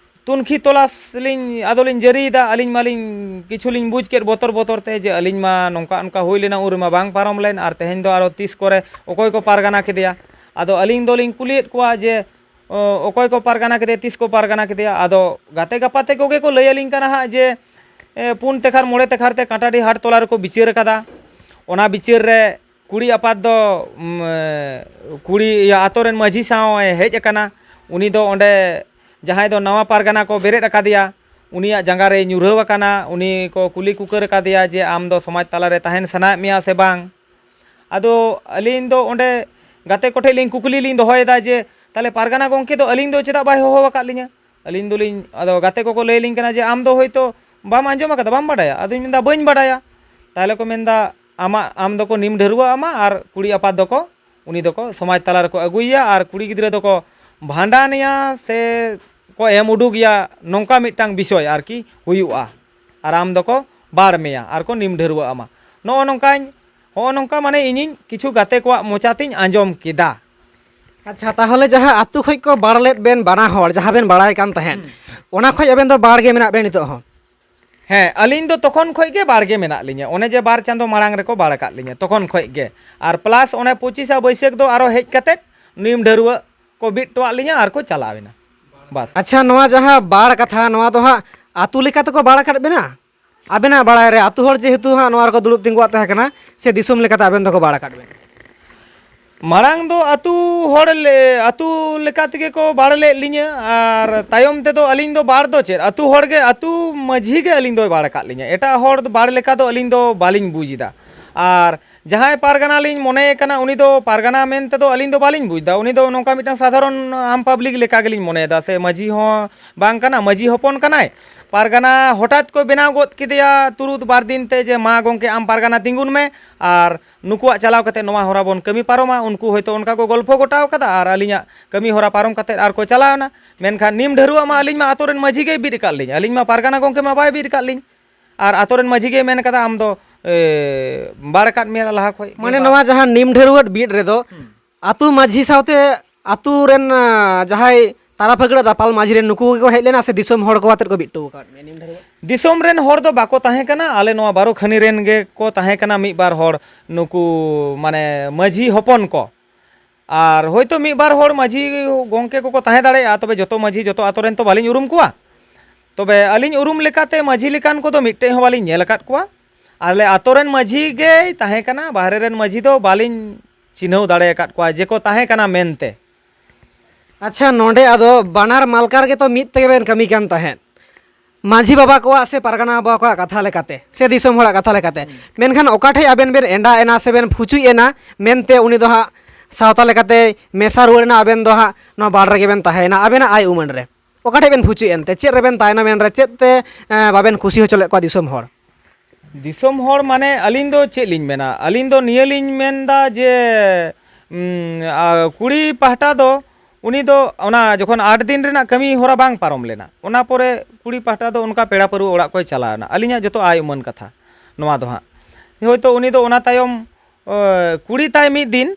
ᱛᱩᱱᱠᱷᱤ ᱛᱚᱞᱟᱥ ᱞᱤᱧ, ᱟᱫᱚᱞᱤᱧ ᱡᱟᱹᱨᱤᱭᱮᱫᱟ᱾ ᱟᱹᱞᱤᱧ ᱢᱟᱞᱤᱧ ᱠᱤᱪᱷᱩ ᱞᱤᱧ ᱵᱩᱡᱽ ᱠᱮᱫ ᱵᱚᱛᱚᱨ ᱵᱚᱛᱚᱨ ᱛᱮ ᱡᱮ ᱟᱹᱞᱤᱧ ᱢᱟ ᱱᱚᱝᱠᱟ ᱚᱱᱠᱟ ᱦᱩᱭ ᱞᱮᱱᱟ, ᱩᱱ ᱨᱮᱢᱟ ᱵᱟᱝ ᱯᱟᱨᱚᱢ ᱞᱮᱱ, ᱟᱨ ᱛᱮᱦᱮᱧ ᱫᱚ ᱟᱨᱚ ᱛᱤᱥ ᱠᱚᱨᱮ ᱚᱠᱚᱭ ᱠᱚ ᱯᱟᱨᱜᱟᱱᱟ ᱠᱮᱫᱮᱭᱟ᱾ ᱟᱫᱚ ᱟᱹᱞᱤᱧ ᱫᱚᱞᱤᱧ ᱠᱩᱞᱤᱭᱮᱫ ᱠᱚᱣᱟ ᱡᱮ, ᱚ, ᱚᱠᱚᱭ ᱠᱚ ᱯᱟᱨᱜᱟᱱᱟ ᱠᱮᱫᱮᱭᱟ, ᱛᱤᱥ ᱠᱚ ᱯᱟᱨᱜᱟᱱᱟ ᱠᱮᱫᱮᱭᱟ? ᱟᱫᱚ ᱜᱟᱛᱮ ᱜᱟᱯᱟᱛᱮ ᱠᱚᱜᱮ ᱠᱚ ᱞᱟᱹᱭ ᱟᱹᱞᱤᱧ ᱠᱟᱱᱟ ᱦᱟᱸᱜ ᱡᱮ, ᱮ, ᱯᱩᱱ ᱛᱮᱠᱷᱟᱨ ᱢᱚᱬᱮ ᱛᱮᱠᱷᱟᱨ ᱛᱮ ᱠᱟᱴᱟᱰᱤ ᱦᱟᱴ ᱛᱚᱞᱟ ᱨᱮᱠᱚ ᱵᱤᱪᱟᱹᱨ ᱟᱠᱟᱫᱟ᱾ ᱚᱱᱟ ᱵᱤᱪᱟᱹᱨ ᱨᱮ ᱠᱩᱲᱤ ᱟᱯᱟᱛ ᱫᱚ, ᱩᱢ, ᱮ, ᱠᱩᱲᱤ, ᱤᱭᱟᱹ, ᱟᱛᱳ ᱨᱮᱱ ᱢᱟᱹᱡᱷᱤ ᱥᱟᱶ ᱮ ᱦᱮᱡ ᱟᱠᱟᱱᱟ᱾ ᱩᱱᱤ ᱫᱚ ᱚᱸᱰᱮ ᱡᱟᱦᱟᱸᱭ ᱫᱚ ᱱᱟᱣᱟ ᱯᱟᱨᱜᱟᱱᱟ ᱠᱚ ᱵᱮᱨᱮᱫ ᱟᱠᱟᱫᱮᱭᱟ, ᱩᱱᱤᱭᱟᱜ ᱡᱟᱸᱜᱟ ᱨᱮᱭ ᱧᱩᱨᱦᱟᱹᱣ ᱟᱠᱟᱱᱟ᱾ ᱩᱱᱤ ᱠᱚ ᱠᱩᱞᱤ ᱠᱩᱠᱟᱹᱨ ᱟᱠᱟᱫᱮᱭᱟ ᱡᱮ, "ᱟᱢ ᱫᱚ ᱥᱚᱢᱟᱡᱽ ᱛᱟᱞᱟ ᱨᱮ ᱛᱟᱦᱮᱱ ᱥᱟᱱᱟᱭᱮᱫ ᱢᱮᱭᱟ ᱥᱮ ᱵᱟᱝ?" ᱟᱫᱚ ᱟᱹᱞᱤᱧ ᱫᱚ ᱚᱸᱰᱮ ᱜᱟᱛᱮ ᱠᱚᱴᱷᱮᱱ ᱞᱤᱧ ᱠᱩᱠᱞᱤ ᱞᱤᱧ ᱫᱚᱦᱚᱭᱮᱫᱟ ᱡᱮ, "ᱛᱟᱦᱚᱞᱮ ᱯᱟᱨᱜᱟᱱᱟ ᱜᱚᱢᱠᱮ ᱫᱚ ᱟᱹᱞᱤᱧ ᱫᱚ ᱪᱮᱫᱟᱜ ᱵᱟᱭ ᱦᱚᱦᱚ ᱟᱠᱟᱫ ᱞᱤᱧᱟ?" ᱟᱹᱞᱤᱧ ᱫᱚᱞᱤᱧ, ᱟᱫᱚ ᱜᱟᱛᱮ ᱠᱚᱠᱚ ᱞᱟᱹᱭ ᱟᱹᱞᱤᱧ ᱠᱟᱱᱟ ᱡᱮ, "ᱟᱢ ᱫᱚ ᱦᱳᱭᱛᱳ ᱵᱟᱢ ᱟᱸᱡᱚᱢ ᱟᱠᱟᱫᱟ, ᱵᱟᱢ ᱵᱟᱰᱟᱭᱟ?" ᱟᱫᱚᱧ ᱢᱮᱱᱫᱟ, "ᱵᱟᱹᱧ ᱵᱟᱰᱟᱭᱟ᱾" ᱛᱟᱦᱚᱞᱮ ᱠᱚ ᱢᱮᱱᱫᱟ, "ᱟᱢᱟᱜ, ᱟᱢ ᱫᱚᱠᱚ ᱱᱤᱢ ᱰᱷᱟᱹᱨᱣᱟᱹᱜ ᱟᱢᱟ ᱟᱨ ᱠᱩᱲᱤ ᱟᱯᱟᱛ ᱫᱚᱠᱚ, ᱩᱱᱤ ᱫᱚᱠᱚ ᱥᱚᱢᱟᱡᱽ ᱛᱟᱞᱟ ᱨᱮᱠᱚ ᱟᱹᱜᱩᱭᱮᱭᱟ ᱟᱨ ᱠᱩᱲᱤ ᱜᱤᱫᱽᱨᱟᱹ ᱫᱚᱠᱚ ᱵᱷᱟᱸᱰᱟᱱᱮᱭᱟ ᱥᱮ ᱠᱚ ᱮᱢ ᱩᱰᱩᱠᱮᱭᱟ, ᱱᱚᱝᱠᱟ ᱢᱤᱫᱴᱟᱝ ᱵᱤᱥᱚᱭ ᱟᱨᱠᱤ ᱦᱩᱭᱩᱜᱼᱟ᱾ ᱟᱨ ᱟᱢ ᱫᱚᱠᱚ ᱵᱟᱲ ᱢᱮᱭᱟ ᱟᱨ ᱠᱚ ᱱᱤᱢ ᱰᱷᱟᱹᱨᱣᱟᱹᱜ ᱟᱢᱟ᱾" ᱱᱚᱜᱼᱚ ᱱᱚᱝᱠᱟᱧ, ᱦᱚᱸᱜᱼᱚ ᱱᱚᱝᱠᱟ ᱢᱟᱱᱮ ᱤᱧᱤᱧ ᱠᱤᱪᱷᱩ ᱜᱟᱛᱮ ᱠᱚᱣᱟᱜ ᱢᱚᱪᱟ ᱛᱤᱧ ᱟᱸᱡᱚᱢ ᱠᱮᱫᱟ᱾ ᱟᱪᱪᱷᱟ, ᱛᱟᱦᱚᱞᱮ ᱡᱟᱦᱟᱸ ᱟᱹᱛᱩ ᱠᱷᱚᱡ ᱠᱚ ᱵᱟᱲ ᱞᱮᱫ ᱵᱮᱱ ᱵᱟᱱᱟ ᱦᱚᱲ, ᱡᱟᱦᱟᱸ ᱵᱮᱱ ᱵᱟᱲᱟᱭ ᱠᱟᱱ ᱛᱟᱦᱮᱸᱫ, ᱦᱩᱸ᱾ ᱚᱱᱟ ᱠᱷᱚᱡ ᱟᱵᱮᱱ ᱫᱚ ᱵᱟᱲ ᱜᱮ ᱢᱮᱱᱟᱜ ᱵᱮᱱ ᱱᱤᱛᱚᱜ ᱦᱚᱸ? ᱦᱮᱸ, ᱟᱹᱞᱤᱧ ᱫᱚ ᱛᱚᱠᱷᱚᱱ ᱠᱷᱚᱡ ᱜᱮ ᱵᱟᱲ ᱜᱮ ᱢᱮᱱᱟᱜ ᱞᱤᱧᱟᱹ᱾ ᱚᱱᱮ ᱡᱮ ᱵᱟᱨ ᱪᱟᱸᱫᱚ ᱢᱟᱲᱟᱝ ᱨᱮᱠᱚ ᱵᱟᱲ ᱟᱠᱟᱫ ᱞᱤᱧᱟᱹ, ᱛᱚᱠᱷᱚᱱ ᱠᱷᱚᱡ ᱜᱮ᱾ ᱟᱨ plus ᱚᱱᱮ ᱯᱚᱸᱪᱤᱥᱟ ᱵᱟᱹᱭᱥᱟᱹᱠᱷ ᱫᱚ ᱟᱨᱚ ᱦᱮᱡ ᱠᱟᱛᱮᱫ ᱱᱤᱢ ᱰᱷᱟᱹᱨᱣᱟᱹᱜ ᱠᱚ ᱵᱤᱫ ᱦᱚᱴᱚᱣᱟᱫ ᱞᱤᱧᱟᱹ ᱟᱨ ᱠᱚ ᱪᱟᱞᱟᱣ ᱮᱱᱟ᱾ ᱵᱟᱥ᱾ ᱟᱪᱪᱷᱟ, ᱱᱚᱣᱟ ᱡᱟᱦᱟᱸ ᱵᱟᱲ ᱠᱟᱛᱷᱟ, ᱱᱚᱣᱟ ᱫᱚ ᱦᱟᱸᱜ ᱟᱹᱛᱩ ᱞᱮᱠᱟ ᱛᱮᱠᱚ ᱵᱟᱲ ᱟᱠᱟᱫ ᱵᱮᱱᱟ? ᱟᱵᱮᱱᱟᱜ ᱵᱟᱲᱟᱭ ᱨᱮ ᱟᱹᱛᱩ ᱦᱚᱲ ᱡᱮᱦᱮᱛᱩ ᱦᱟᱸᱜ ᱱᱚᱣᱟ ᱨᱮᱠᱚ ᱫᱩᱲᱩᱵ ᱛᱤᱸᱜᱩᱣᱟᱜ ᱛᱟᱦᱮᱸ ᱠᱟᱱᱟ, ᱥᱮ ᱫᱤᱥᱚᱢ ᱞᱮᱠᱟᱛᱮ ᱟᱵᱮᱱ ᱫᱚᱠᱚ ᱵᱟᱲ ᱟᱠᱟᱫ ᱵᱮᱱᱟ? ᱢᱟᱲᱟᱝ ᱫᱚ ᱟᱹᱛᱩ ᱦᱚᱲ ᱞᱮ, ᱟᱹᱛᱩ ᱞᱮᱠᱟ ᱛᱮᱜᱮ ᱠᱚ ᱵᱟᱲ ᱞᱮᱫ ᱞᱤᱧᱟᱹ, ᱟᱨ ᱛᱟᱭᱚᱢ ᱛᱮᱫᱚ ᱟᱹᱞᱤᱧ ᱫᱚ ᱵᱟᱲ ᱫᱚ ᱪᱮᱫ, ᱟᱹᱛᱩ ᱦᱚᱲ ᱜᱮ, ᱟᱹᱛᱩ ᱢᱟᱹᱡᱷᱤ ᱜᱮ ᱟᱹᱞᱤᱧ ᱫᱚᱭ ᱵᱟᱲ ᱟᱠᱟᱫ ᱞᱤᱧᱟᱹ᱾ ᱮᱴᱟᱜ ᱦᱚᱲ ᱫᱚ ᱵᱟᱲ ᱞᱮᱠᱟ ᱫᱚ ᱟᱹᱞᱤᱧ ᱫᱚ ᱵᱟᱹᱞᱤᱧ ᱵᱩᱡᱽ ᱮᱫᱟ᱾ ᱟᱨ ᱡᱟᱦᱟᱸᱭ ᱯᱟᱨᱜᱟᱱᱟ ᱞᱤᱧ ᱢᱚᱱᱮᱭᱮ ᱠᱟᱱᱟ, ᱩᱱᱤ ᱫᱚ ᱯᱟᱨᱜᱟᱱᱟ ᱢᱮᱱ ᱛᱮᱫᱚ ᱟᱹᱞᱤᱧ ᱫᱚ ᱵᱟᱹᱞᱤᱧ ᱵᱩᱡᱽ ᱮᱫᱟ᱾ ᱩᱱᱤ ᱫᱚ ᱱᱚᱝᱠᱟ ᱢᱤᱫᱴᱟᱝ ᱥᱟᱫᱷᱟᱨᱚᱱ ᱟᱢ ᱯᱟᱵᱽᱞᱤᱠ ᱞᱮᱠᱟ ᱜᱮᱞᱤᱧ ᱢᱚᱱᱮᱭᱮᱫᱟ, ᱥᱮ ᱢᱟᱹᱡᱷᱤ ᱦᱚᱸ ᱵᱟᱝ ᱠᱟᱱᱟ, ᱢᱟᱹᱡᱷᱤ ᱦᱚᱯᱚᱱ ᱠᱟᱱᱟᱭ᱾ ᱯᱟᱨᱜᱟᱱᱟ ᱦᱚᱴᱟᱛ ᱠᱚ ᱵᱮᱱᱟᱣ ᱜᱚᱫ ᱠᱮᱫᱮᱭᱟ ᱛᱩᱨᱩᱛ ᱵᱟᱨ ᱫᱤᱱ ᱛᱮ, ᱡᱮ, "ᱢᱟ ᱜᱚᱢᱠᱮ, ᱟᱢ ᱯᱟᱨᱜᱟᱱᱟ ᱛᱤᱸᱜᱩᱱ ᱢᱮ, ᱟᱨ ᱱᱩᱠᱩᱣᱟᱜ ᱪᱟᱞᱟᱣ ᱠᱟᱛᱮ ᱱᱚᱣᱟ ᱦᱚᱨᱟ ᱵᱚᱱ ᱠᱟᱹᱢᱤ ᱯᱟᱨᱚᱢᱟ᱾" ᱩᱱᱠᱩ ᱦᱚᱭᱛᱳ ᱚᱱᱠᱟ ᱠᱚ ᱜᱚᱞᱯᱷᱚ ᱜᱚᱴᱟᱣ ᱠᱟᱫᱟ, ᱟᱨ ᱟᱹᱞᱤᱧᱟᱜ ᱠᱟᱹᱢᱤ ᱦᱚᱨᱟ ᱯᱟᱨᱚᱢ ᱠᱟᱛᱮ ᱟᱨ ᱠᱚ ᱪᱟᱞᱟᱣ ᱮᱱᱟ᱾ ᱢᱮᱱᱠᱷᱟᱱ ᱱᱤᱢ ᱰᱷᱟᱹᱨᱣᱟᱹᱜ ᱢᱟ ᱟᱹᱞᱤᱧ ᱢᱟ ᱟᱛᱳ ᱨᱮᱱ ᱢᱟᱹᱡᱷᱤ ᱜᱮᱭ ᱵᱤᱫ ᱟᱠᱟᱫ ᱞᱤᱧ, ᱟᱹᱞᱤᱧ ᱢᱟ ᱯᱟᱨᱜᱟᱱᱟ ᱜᱚᱢᱠᱮ ᱢᱟ ᱵᱟᱭ ᱵᱤᱫ ᱟᱠᱟᱫ ᱞᱤᱧ᱾ ᱟᱨ ᱟᱛᱳ ᱨᱮᱱ ᱢᱟᱹᱡᱷᱤ ᱜᱮ ᱢᱮᱱ ᱠᱟᱫᱟ, "ᱟᱢ ᱫᱚ, ᱮ, ᱵᱟᱲ ᱟᱠᱟᱫ ᱢᱮᱭᱟ ᱞᱟᱦᱟ ᱠᱷᱚᱡ ᱜᱮ ᱢᱟᱱᱮ ᱵᱟᱲ-" ᱱᱚᱣᱟ ᱡᱟᱦᱟᱸ ᱱᱤᱢ ᱰᱷᱟᱹᱨᱣᱟᱹ ᱵᱤᱫ ᱨᱮᱫᱚ ᱦᱩᱸ᱾ ᱟᱛᱳ ᱢᱟᱹᱡᱷᱤ ᱥᱟᱶᱛᱮ ᱟᱛᱳ ᱨᱮᱱ, ᱟ, ᱡᱟᱦᱟᱸᱭ ᱛᱟᱨᱟ ᱯᱷᱟᱹᱜᱲᱟᱹ ᱫᱟᱯᱟᱞ ᱢᱟᱹᱡᱷᱤ ᱨᱮᱱ ᱱᱩᱠᱩ ᱜᱮᱠᱚ ᱦᱮᱡ ᱞᱮᱱᱟ, ᱥᱮ ᱫᱤᱥᱚᱢ ᱦᱚᱲ ᱠᱚ ᱟᱛᱮᱫ ᱠᱚ ᱵᱤᱫ ᱦᱚᱴᱚ ᱟᱠᱟᱫ ᱢᱮᱭᱟ ᱱᱤᱢ ᱰᱷᱟᱹᱨᱣᱟᱹ? ᱫᱤᱥᱚᱢ ᱨᱮᱱ ᱦᱚᱲ ᱫᱚ ᱵᱟᱠᱚ ᱛᱟᱦᱮᱸ ᱠᱟᱱᱟ, ᱟᱞᱮ ᱱᱚᱣᱟ ᱵᱟᱨᱚ ᱠᱷᱟᱹᱱᱤ ᱨᱮᱱ ᱜᱮᱠᱚ ᱛᱟᱦᱮᱸ ᱠᱟᱱᱟ ᱢᱤᱫ ᱵᱟᱨ ᱦᱚᱲ, ᱱᱩᱠᱩ ᱢᱟᱱᱮ ᱢᱟᱹᱡᱷᱤ ᱦᱚᱯᱚᱱ ᱠᱚ᱾ ᱟᱨ ᱦᱳᱭᱛᱳ ᱢᱤᱫ ᱵᱟᱨ ᱦᱚᱲ ᱢᱟᱹᱡᱷᱤ ᱜᱚᱢᱠᱮ ᱠᱚᱠᱚ ᱛᱟᱦᱮᱸ ᱫᱟᱲᱮᱭᱟᱜᱼᱟ, ᱛᱚᱵᱮ ᱡᱚᱛᱚ ᱢᱟᱹᱡᱷᱤ ᱡᱚᱛᱚ ᱟᱛᱳ ᱨᱮᱱ ᱛᱚ ᱵᱟᱹᱞᱤᱧ ᱩᱨᱩᱢ ᱠᱚᱣᱟ᱾ ᱛᱚᱵᱮ ᱟᱹᱞᱤᱧ ᱩᱨᱩᱢ ᱞᱮᱠᱟᱛᱮ ᱢᱟᱹᱡᱷᱤ ᱞᱮᱠᱟᱱ ᱠᱚᱫᱚ ᱢᱤᱫᱴᱮᱡ ᱦᱚᱸ ᱵᱟᱹᱞᱤᱧ ᱧᱮᱞ ᱟᱠᱟᱫ ᱠᱚᱣᱟ᱾ ᱟᱞᱮ ᱟᱛᱳ ᱨᱮᱱ ᱢᱟᱹᱡᱷᱤ ᱜᱮᱭ ᱛᱟᱦᱮᱸ ᱠᱟᱱᱟ, ᱵᱟᱦᱨᱮ ᱨᱮᱱ ᱢᱟᱹᱡᱷᱤ ᱫᱚ ᱵᱟᱹᱞᱤᱧ ᱪᱤᱱᱦᱟᱹᱣ ᱫᱟᱲᱮ ᱟᱠᱟᱫ ᱠᱚᱣᱟ ᱡᱮᱠᱚ ᱛᱟᱦᱮᱸ ᱠᱟᱱᱟ ᱢᱮᱱᱛᱮ᱾ ᱟᱪᱪᱷᱟ, ᱱᱚᱰᱮ ᱟᱫᱚ ᱵᱟᱱᱟᱨ ᱢᱟᱞᱠᱟ ᱨᱮᱜᱮ ᱛᱚ ᱢᱤᱫ ᱛᱮᱜᱮ ᱵᱮᱱ ᱠᱟᱹᱢᱤ ᱠᱟᱱ ᱛᱟᱦᱮᱸᱫ᱾ ᱢᱟᱹᱡᱷᱤ ᱵᱟᱵᱟ ᱠᱚᱣᱟᱜ ᱥᱮ ᱯᱟᱨᱜᱟᱱᱟ ᱵᱟᱵᱟ ᱠᱚᱣᱟᱜ ᱠᱟᱛᱷᱟ ᱞᱮᱠᱟᱛᱮ, ᱥᱮ ᱫᱤᱥᱚᱢ ᱦᱚᱲᱟᱜ ᱠᱟᱛᱷᱟ ᱞᱮᱠᱟᱛᱮ᱾ ᱦᱩᱸ᱾ ᱢᱮᱱᱠᱷᱟᱱ ᱚᱠᱟ ᱴᱷᱮᱡ ᱟᱵᱮᱱ ᱵᱮᱱ ᱮᱸᱰᱟ ᱮᱱᱟ ᱥᱮ ᱵᱮᱱ ᱯᱷᱩᱪᱩᱡ ᱮᱱᱟ ᱢᱮᱱᱛᱮ, ᱩᱱᱤ ᱫᱚ ᱦᱟᱸᱜ ᱥᱟᱶᱛᱟ ᱞᱮᱠᱟᱛᱮ ᱢᱮᱥᱟ ᱨᱩᱣᱟᱹᱲ ᱮᱱᱟ, ᱟᱵᱮᱱ ᱫᱚ ᱦᱟᱸᱜ ᱱᱚᱣᱟ ᱵᱟᱲ ᱨᱮᱜᱮ ᱵᱮᱱ ᱛᱟᱦᱮᱸᱭᱮᱱᱟ ᱟᱵᱮᱱᱟᱜ ᱟᱭ ᱩᱢᱟᱹᱱ ᱨᱮ? ᱚᱠᱟ ᱴᱷᱮᱡ ᱵᱮᱱ ᱯᱷᱩᱪᱩᱡ ᱮᱱᱛᱮ? ᱪᱮᱫ ᱨᱮᱵᱮᱱ ᱛᱟᱭᱱᱚᱢ ᱮᱱ ᱨᱮ? ᱪᱮᱫ ᱛᱮ, ᱮᱸ, ᱵᱟᱵᱮᱱ ᱠᱩᱥᱤ ᱦᱚᱪᱚ ᱞᱮᱫ ᱠᱚᱣᱟ ᱫᱤᱥᱚᱢ ᱦᱚᱲ? ᱫᱤᱥᱚᱢ ᱦᱚᱲ ᱢᱟᱱᱮ ᱟᱹᱞᱤᱧ ᱫᱚ ᱪᱮᱫ ᱞᱤᱧ ᱢᱮᱱᱟ, ᱟᱹᱞᱤᱧ ᱫᱚ ᱱᱤᱭᱟᱹ ᱞᱤᱧ ᱢᱮᱱᱫᱟ ᱡᱮ, ᱩᱢ, ᱟ, ᱠᱩᱲᱤ ᱯᱟᱦᱴᱟ ᱫᱚ ᱩᱱᱤ ᱫᱚ ᱚᱱᱟ ᱡᱚᱠᱷᱚᱱ ᱟᱴ ᱫᱤᱱ ᱨᱮᱱᱟᱜ ᱠᱟᱹᱢᱤ ᱦᱚᱨᱟ ᱵᱟᱝ ᱯᱟᱨᱚᱢ ᱞᱮᱱᱟ, ᱚᱱᱟ ᱯᱚᱨᱮ ᱠᱩᱲᱤ ᱯᱟᱦᱴᱟ ᱫᱚ ᱚᱱᱠᱟ ᱯᱮᱲᱟ ᱯᱟᱹᱨᱣᱟᱹ ᱚᱲᱟᱜ ᱠᱚᱭ ᱪᱟᱞᱟᱣ ᱮᱱᱟ᱾ ᱟᱹᱞᱤᱧᱟᱜ ᱡᱚᱛᱚ ᱟᱭ ᱩᱢᱟᱹᱱ ᱠᱟᱛᱷᱟ ᱱᱚᱣᱟ ᱫᱚ ᱦᱟᱸᱜ᱾ ᱦᱳᱭᱛᱳ ᱩᱱᱤ ᱫᱚ ᱚᱱᱟ ᱛᱟᱭᱚᱢ, ᱚ, ᱠᱩᱲᱤ ᱛᱟᱭ ᱢᱤᱫ ᱫᱤᱱ,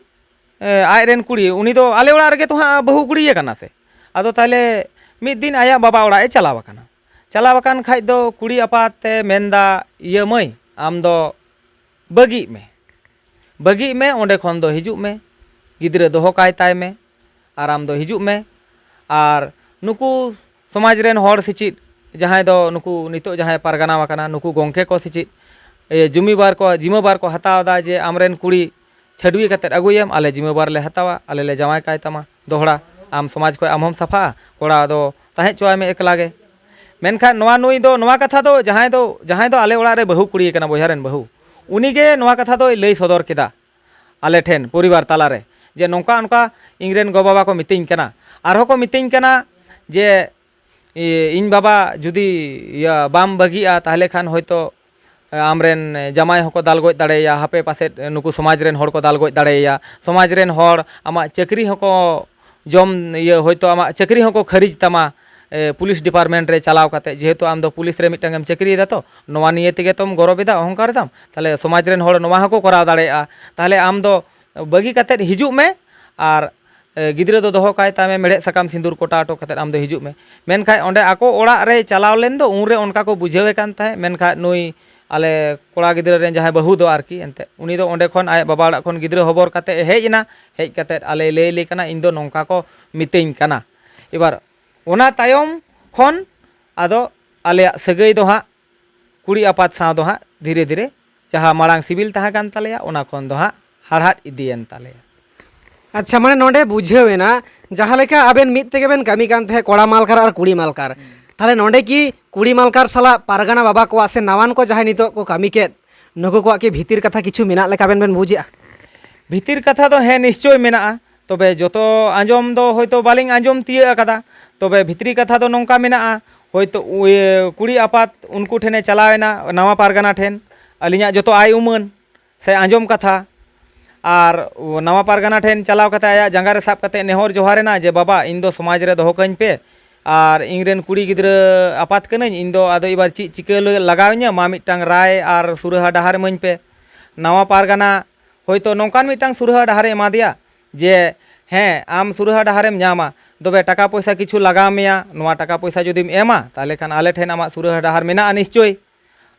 ᱮ, ᱟᱡ ᱨᱮᱱ ᱠᱩᱲᱤ, ᱩᱱᱤ ᱫᱚ ᱟᱞᱮ ᱚᱲᱟᱜ ᱨᱮᱜᱮ ᱛᱚ ᱦᱟᱸᱜ ᱵᱟᱹᱦᱩ ᱠᱩᱲᱤᱭᱮ ᱠᱟᱱᱟ ᱥᱮ᱾ ᱟᱫᱚ ᱛᱟᱦᱞᱮ ᱢᱤᱫ ᱫᱤᱱ ᱟᱭᱟᱜ ᱵᱟᱵᱟ ᱚᱲᱟᱜ ᱮ ᱪᱟᱞᱟᱣ ᱟᱠᱟᱱᱟ᱾ ᱪᱟᱞᱟᱣ ᱟᱠᱟᱱ ᱠᱷᱟᱡ ᱫᱚ ᱠᱩᱲᱤ ᱟᱯᱟᱛ ᱮ ᱢᱮᱱᱫᱟ, "ᱤᱭᱟᱹ ᱢᱟᱹᱭ, ᱟᱢ ᱫᱚ ᱵᱟᱹᱜᱤᱜ ᱢᱮ, ᱵᱟᱹᱜᱤᱜ ᱢᱮ, ᱚᱸᱰᱮ ᱠᱷᱚᱱ ᱫᱚ ᱦᱤᱡᱩᱜ ᱢᱮ, ᱜᱤᱫᱽᱨᱟᱹ ᱫᱚᱦᱚ ᱠᱟᱭ ᱛᱟᱭ ᱢᱮ, ᱟᱨ ᱟᱢ ᱫᱚ ᱦᱤᱡᱩᱜ ᱢᱮ, ᱟᱨ ᱱᱩᱠᱩ ᱥᱚᱢᱟᱡᱽ ᱨᱮᱱ ᱦᱚᱲ ᱥᱮ ᱪᱮᱫ, ᱡᱟᱦᱟᱸᱭ ᱫᱚ ᱱᱩᱠᱩ ᱱᱤᱛᱚᱜ ᱡᱟᱦᱟᱸᱭ ᱯᱟᱨᱜᱟᱱᱟ ᱟᱠᱟᱱᱟ, ᱱᱩᱠᱩ ᱜᱚᱢᱠᱮ ᱠᱚ ᱥᱮ ᱪᱮᱫ, ᱮ, ᱡᱩᱢᱤᱵᱟᱨ ᱠᱚ, ᱡᱤᱢᱟᱹᱵᱟᱨ ᱠᱚ ᱦᱟᱛᱟᱣ ᱮᱫᱟ ᱡᱮ ᱟᱢᱨᱮᱱ ᱠᱩᱲᱤ ᱪᱷᱟᱹᱰᱣᱤ ᱠᱟᱛᱮᱫ ᱟᱹᱜᱩᱭᱮᱢ, ᱟᱞᱮ ᱡᱤᱢᱟᱹᱵᱟᱨ ᱞᱮ ᱦᱟᱛᱟᱣᱟ, ᱟᱞᱮ ᱞᱮ ᱡᱟᱶᱟᱭ ᱠᱟᱭ ᱛᱟᱢᱟ ᱫᱚᱦᱲᱟ, ᱟᱢ ᱥᱚᱢᱟᱡᱽ ᱠᱷᱚᱱ ᱟᱢ ᱦᱚᱸᱢ ᱥᱟᱯᱷᱟᱜᱼᱟ, ᱠᱚᱲᱟ ᱫᱚ ᱛᱟᱦᱮᱸ ᱦᱚᱪᱚᱣᱟᱭ ᱢᱮ ᱮᱠᱞᱟ ᱜᱮ᱾" ᱢᱮᱱᱠᱷᱟᱱ ᱱᱚᱣᱟ ᱱᱩᱭ ᱫᱚ, ᱱᱚᱣᱟ ᱠᱟᱛᱷᱟ ᱫᱚ ᱡᱟᱦᱟᱸᱭ ᱫᱚ, ᱡᱟᱦᱟᱸᱭ ᱫᱚ ᱟᱞᱮ ᱚᱲᱟᱜ ᱨᱮ ᱵᱟᱹᱦᱩ ᱠᱩᱲᱤ ᱠᱟᱱᱟ, ᱵᱚᱭᱦᱟ ᱨᱮᱱ ᱵᱟᱹᱦᱩ, ᱩᱱᱤᱜᱮ ᱱᱚᱣᱟ ᱠᱟᱛᱷᱟ ᱫᱚᱭ ᱞᱟᱹᱭ ᱥᱚᱫᱚᱨ ᱠᱮᱫᱟ ᱟᱞᱮ ᱴᱷᱮᱱ ᱯᱚᱨᱤᱵᱟᱨ ᱛᱟᱞᱟᱨᱮ, ᱡᱮ ᱱᱚᱝᱠᱟ ᱚᱱᱠᱟ ᱤᱧᱨᱮᱱ ᱜᱚ-ᱵᱟᱵᱟ ᱠᱚ ᱢᱤᱛᱟᱹᱧ ᱠᱟᱱᱟ, ᱟᱨᱦᱚᱸ ᱠᱚ ᱢᱤᱛᱟᱹᱧ ᱠᱟᱱᱟ ᱡᱮ ᱤ-, ᱤᱧ ᱵᱟᱵᱟ ᱡᱩᱫᱤ ᱤᱭᱟᱹ ᱵᱟᱢ ᱵᱟᱹᱜᱤᱜᱼᱟ, ᱛᱟᱦᱚᱞᱮ ᱠᱷᱟᱱ ᱦᱚᱭᱛᱳ ᱟᱢᱨᱮᱱ ᱡᱟᱢᱟᱭ ᱦᱚᱸᱠᱚ ᱫᱟᱞ ᱜᱚᱡ ᱫᱟᱲᱮᱭᱟᱭᱟ, ᱦᱟᱯᱮ ᱯᱟᱥᱮᱫ ᱱᱩᱠᱩ ᱥᱚᱢᱟᱡᱽ ᱨᱮᱱ ᱦᱚᱲ ᱠᱚ ᱫᱟᱞ ᱜᱚᱡ ᱫᱟᱲᱮᱭᱟᱭᱟ, ᱥᱚᱢᱟᱡᱽ ᱨᱮᱱ ᱦᱚᱲ ᱟᱢᱟᱜ ᱪᱟᱹᱠᱨᱤ ᱦᱚᱸᱠᱚ ᱡᱚᱢ, ᱤᱭᱟᱹ, ᱦᱚᱭᱛᱳ ᱟᱢᱟᱜ ᱪᱟᱹᱠᱨᱤ ᱦᱚᱸᱠᱚ ᱠᱷᱟᱹᱨᱤᱡ ᱛᱟᱢᱟ, ᱮ, ᱯᱩᱞᱤᱥ ᱰᱤᱯᱟᱨᱴᱢᱮᱱᱴ ᱨᱮ ᱪᱟᱞᱟᱣ ᱠᱟᱛᱮ, ᱡᱮᱦᱮᱛᱩ ᱟᱢ ᱫᱚ ᱯᱩᱞᱤᱥ ᱨᱮ ᱢᱤᱫᱴᱟᱝ ᱮᱢ ᱪᱟᱹᱠᱨᱤᱭᱮᱫᱟ, ᱛᱚ ᱱᱚᱣᱟ ᱱᱤᱭᱮ ᱛᱮᱜᱮ ᱛᱚᱢ ᱜᱚᱨᱚᱵ ᱮᱫᱟ, ᱚᱦᱚᱝᱠᱟᱨ ᱮᱫᱟᱢ, ᱛᱟᱦᱚᱞᱮ ᱥᱚᱢᱟᱡᱽ ᱨᱮᱱ ᱦᱚᱲ ᱱᱚᱣᱟ ᱦᱚᱸᱠᱚ ᱠᱚᱨᱟᱣ ᱫᱟᱲᱮᱭᱟᱜᱼᱟ, ᱛᱟᱦᱚᱞᱮ ᱟᱢ ᱫᱚ ᱵᱟᱹᱜᱤ ᱠᱟᱛᱮ ᱦᱤᱡᱩᱜ ᱢᱮ ᱟᱨ, ᱮ, ᱜᱤᱫᱽᱨᱟᱹ ᱫᱚ ᱫᱚᱦᱚ ᱠᱟᱭ ᱛᱟᱢᱮ, ᱢᱮᱲᱦᱮᱫ ᱥᱟᱠᱟᱢ ᱥᱤᱸᱫᱩᱨ ᱠᱚᱴᱟ ᱦᱚᱴᱚ ᱠᱟᱛᱮ ᱟᱢ ᱫᱚ ᱦᱤᱡᱩᱜ ᱢᱮ᱾ ᱢᱮᱱᱠᱷᱟᱱ ᱚᱸᱰᱮ ᱟᱠᱚ ᱚᱲᱟᱜ ᱨᱮᱭ ᱪᱟᱞᱟᱣ ᱞᱮᱱ ᱫᱚ, ᱩᱱᱨᱮ ᱚᱱᱠᱟ ᱠᱚ ᱵᱩᱡᱷᱟᱹᱣᱮ ᱠᱟᱱ ᱛᱟᱦᱮᱸᱫ, ᱢᱮᱱᱠᱷᱟᱱ ᱱᱩᱭ ᱟᱞᱮ ᱠᱚᱲᱟ ᱜᱤᱫᱽᱨᱟᱹ ᱨᱮᱱ ᱡᱟᱦᱟᱸᱭ ᱵᱟᱹᱦᱩ ᱫᱚ ᱟᱨᱠᱤ, ᱮᱱᱛᱮᱫ ᱩᱱᱤ ᱫᱚ ᱚᱸᱰᱮ ᱠᱷᱚᱱ ᱟᱡ ᱵᱟᱵᱟ ᱚᱲᱟᱜ ᱠᱷᱚᱱ ᱜᱤᱫᱽᱨᱟᱹ ᱦᱚᱵᱚᱨ ᱠᱟᱛᱮ ᱮ ᱦᱮᱡ ᱮᱱᱟ, ᱦᱮᱡ ᱠᱟᱛᱮ ᱟᱞᱮ ᱞᱟᱹᱭ ᱟᱞᱮ ᱠᱟᱱᱟ, ᱤᱧ ᱫᱚ ᱱᱚᱝᱠᱟ ᱠᱚ ᱢᱤᱛᱟᱹᱧ ᱠᱟᱱᱟ᱾ ᱮᱵᱟᱨ ᱚᱱᱟ ᱛᱟᱭᱚᱢ ᱠᱷᱚᱱ ᱟᱫᱚ ᱟᱞᱮᱭᱟᱜ ᱥᱟᱹᱜᱟᱹᱭ ᱫᱚ ᱦᱟᱸᱜ ᱠᱩᱲᱤ ᱟᱯᱟᱛ ᱥᱟᱶ ᱫᱚ ᱦᱟᱸᱜ ᱫᱷᱤᱨᱮ ᱫᱷᱤᱨᱮ ᱡᱟᱦᱟᱸ ᱢᱟᱲᱟᱝ ᱥᱤᱵᱤᱞ ᱛᱟᱦᱮᱸ ᱠᱟᱱ ᱛᱟᱞᱮᱭᱟ, ᱚᱱᱟ ᱠᱷᱚᱱ ᱫᱚ ᱦᱟᱸᱜ ᱦᱟᱲᱦᱟᱫ ᱤᱫᱤᱭᱮᱱ ᱛᱟᱞᱮᱭᱟ᱾ ᱟᱪᱪᱷᱟ, ᱢᱟᱱᱮ ᱱᱚᱰᱮ ᱵᱩᱡᱷᱟᱹᱣ ᱮᱱᱟ, ᱡᱟᱦᱟᱸ ᱞᱮᱠᱟ ᱟᱵᱮᱱ ᱢᱤᱫ ᱛᱮᱜᱮ ᱵᱮᱱ ᱠᱟᱹᱢᱤ ᱠᱟᱱ ᱛᱟᱦᱮᱸᱫ, ᱠᱚᱲᱟ ᱢᱟᱞᱠᱟᱨ ᱟᱨ ᱠᱩᱲᱤ ᱢᱟᱞᱠᱟᱨ, ᱛᱟᱦᱚᱞᱮ ᱱᱚᱰᱮ ᱠᱤ ᱠᱩᱲᱤ ᱢᱟᱞᱠᱟᱨ ᱥᱟᱞᱟᱜ ᱯᱟᱨᱜᱟᱱᱟ ᱵᱟᱵᱟ ᱠᱚᱣᱟᱜ ᱥᱮ ᱱᱟᱣᱟᱱ ᱠᱚ ᱡᱟᱦᱟᱸᱭ ᱱᱤᱛᱚᱜ ᱠᱚ ᱠᱟᱹᱢᱤ ᱠᱮᱫ, ᱱᱩᱠᱩ ᱠᱚᱣᱟᱜ ᱠᱤ ᱵᱷᱤᱛᱤᱨ ᱠᱟᱛᱷᱟ ᱠᱤᱪᱷᱩ ᱢᱮᱱᱟᱜ ᱞᱮᱠᱟ ᱵᱮᱱ ᱵᱮᱱ ᱵᱩᱡᱮᱜᱼᱟ? ᱵᱷᱤᱛᱤᱨ ᱠᱟᱛᱷᱟ ᱫᱚ ᱦᱮᱸ, ᱱᱤᱥᱪᱳᱭ ᱢᱮᱱᱟᱜᱼᱟ᱾ ᱛᱚᱵᱮ ᱡᱚᱛᱚ ᱟᱸᱡᱚᱢ ᱫᱚ ᱦᱚᱭᱛᱳ ᱵᱟᱹᱞᱤᱧ ᱟᱸᱡᱚᱢ ᱛᱤᱭᱟᱹᱜ ᱟᱠᱟᱫᱟ᱾ ᱛᱚᱵᱮ ᱵᱷᱤᱛᱨᱤ ᱠᱟᱛᱷᱟ ᱫᱚ ᱱᱚᱝᱠᱟ ᱢᱮᱱᱟᱜᱼᱟ, ᱦᱚᱭᱛᱳ ᱩᱭ-, ᱠᱩᱲᱤ ᱟᱯᱟᱛ ᱩᱱᱠᱩ ᱴᱷᱮᱱᱮ ᱪᱟᱞᱟᱣ ᱮᱱᱟ, ᱱᱟᱣᱟ ᱯᱟᱨᱜᱟᱱᱟ ᱴᱷᱮᱱ, ᱟᱹᱞᱤᱧᱟᱜ ᱡᱚᱛᱚ ᱟᱭ ᱩᱢᱟᱹᱱ ᱥᱮ ᱟᱸᱡᱚᱢ ᱠᱟᱛᱷᱟ, ᱟᱨ ᱱᱟᱣᱟ ᱯᱟᱨᱜᱟᱱᱟ ᱴᱷᱮᱱ ᱪᱟᱞᱟᱣ ᱠᱟᱛᱮ ᱟᱭᱟᱜ ᱡᱟᱸᱜᱟ ᱨᱮ ᱥᱟᱵ ᱠᱟᱛᱮ ᱱᱮᱦᱚᱨ ᱡᱚᱦᱟᱨ ᱮᱱᱟ ᱡᱮ, "ᱵᱟᱵᱟ, ᱤᱧ ᱫᱚ ᱥᱚᱢᱟᱡᱽ ᱨᱮ ᱫᱚᱦᱚ ᱠᱟᱹᱧ ᱯᱮ, ᱟᱨ ᱤᱧ ᱨᱮᱱ ᱠᱩᱲᱤ ᱜᱤᱫᱽᱨᱟᱹ ᱟᱯᱟᱛ ᱠᱟᱹᱱᱟᱹᱧ, ᱤᱧ ᱫᱚ ᱟᱫᱚ ᱮᱵᱟᱨ ᱪᱮᱫ ᱪᱤᱠᱟᱹ ᱞᱟᱜᱟᱣ ᱤᱧᱟᱹ, ᱢᱟ ᱢᱤᱫᱴᱟᱝ ᱨᱟᱭ ᱟᱨ ᱥᱩᱨᱟᱹᱦᱟ ᱰᱟᱦᱟᱨ ᱤᱢᱟᱹᱧ ᱯᱮ᱾" ᱱᱟᱣᱟ ᱯᱟᱨᱜᱟᱱᱟ ᱦᱚᱭᱛᱳ ᱱᱚᱝᱠᱟᱱ ᱢᱤᱫᱴᱟᱝ ᱥᱩᱨᱟᱹᱦᱟ ᱰᱟᱦᱟᱨᱮ ᱮᱢᱟ ᱫᱮᱭᱟ ᱡᱮ, "ᱦᱮᱸ, ᱟᱢ ᱥᱩᱨᱟᱹᱦᱟ ᱰᱟᱦᱟᱨᱮᱢ ᱧᱟᱢᱟ, ᱛᱚᱵᱮ ᱴᱟᱠᱟ ᱯᱚᱭᱥᱟ ᱠᱤᱪᱷᱩ ᱞᱟᱜᱟᱣ ᱢᱮᱭᱟ, ᱱᱚᱣᱟ ᱴᱟᱠᱟ ᱯᱚᱭᱥᱟ ᱡᱩᱫᱤᱢ ᱮᱢᱟ, ᱛᱟᱦᱚᱞᱮ ᱠᱷᱟᱱ ᱟᱞᱮ ᱴᱷᱮᱱ ᱟᱢᱟᱜ ᱥᱩᱨᱟᱹᱦᱟ ᱰᱟᱦᱟᱨ ᱢᱮᱱᱟᱜᱼᱟ ᱱᱤᱥᱪᱳᱭ,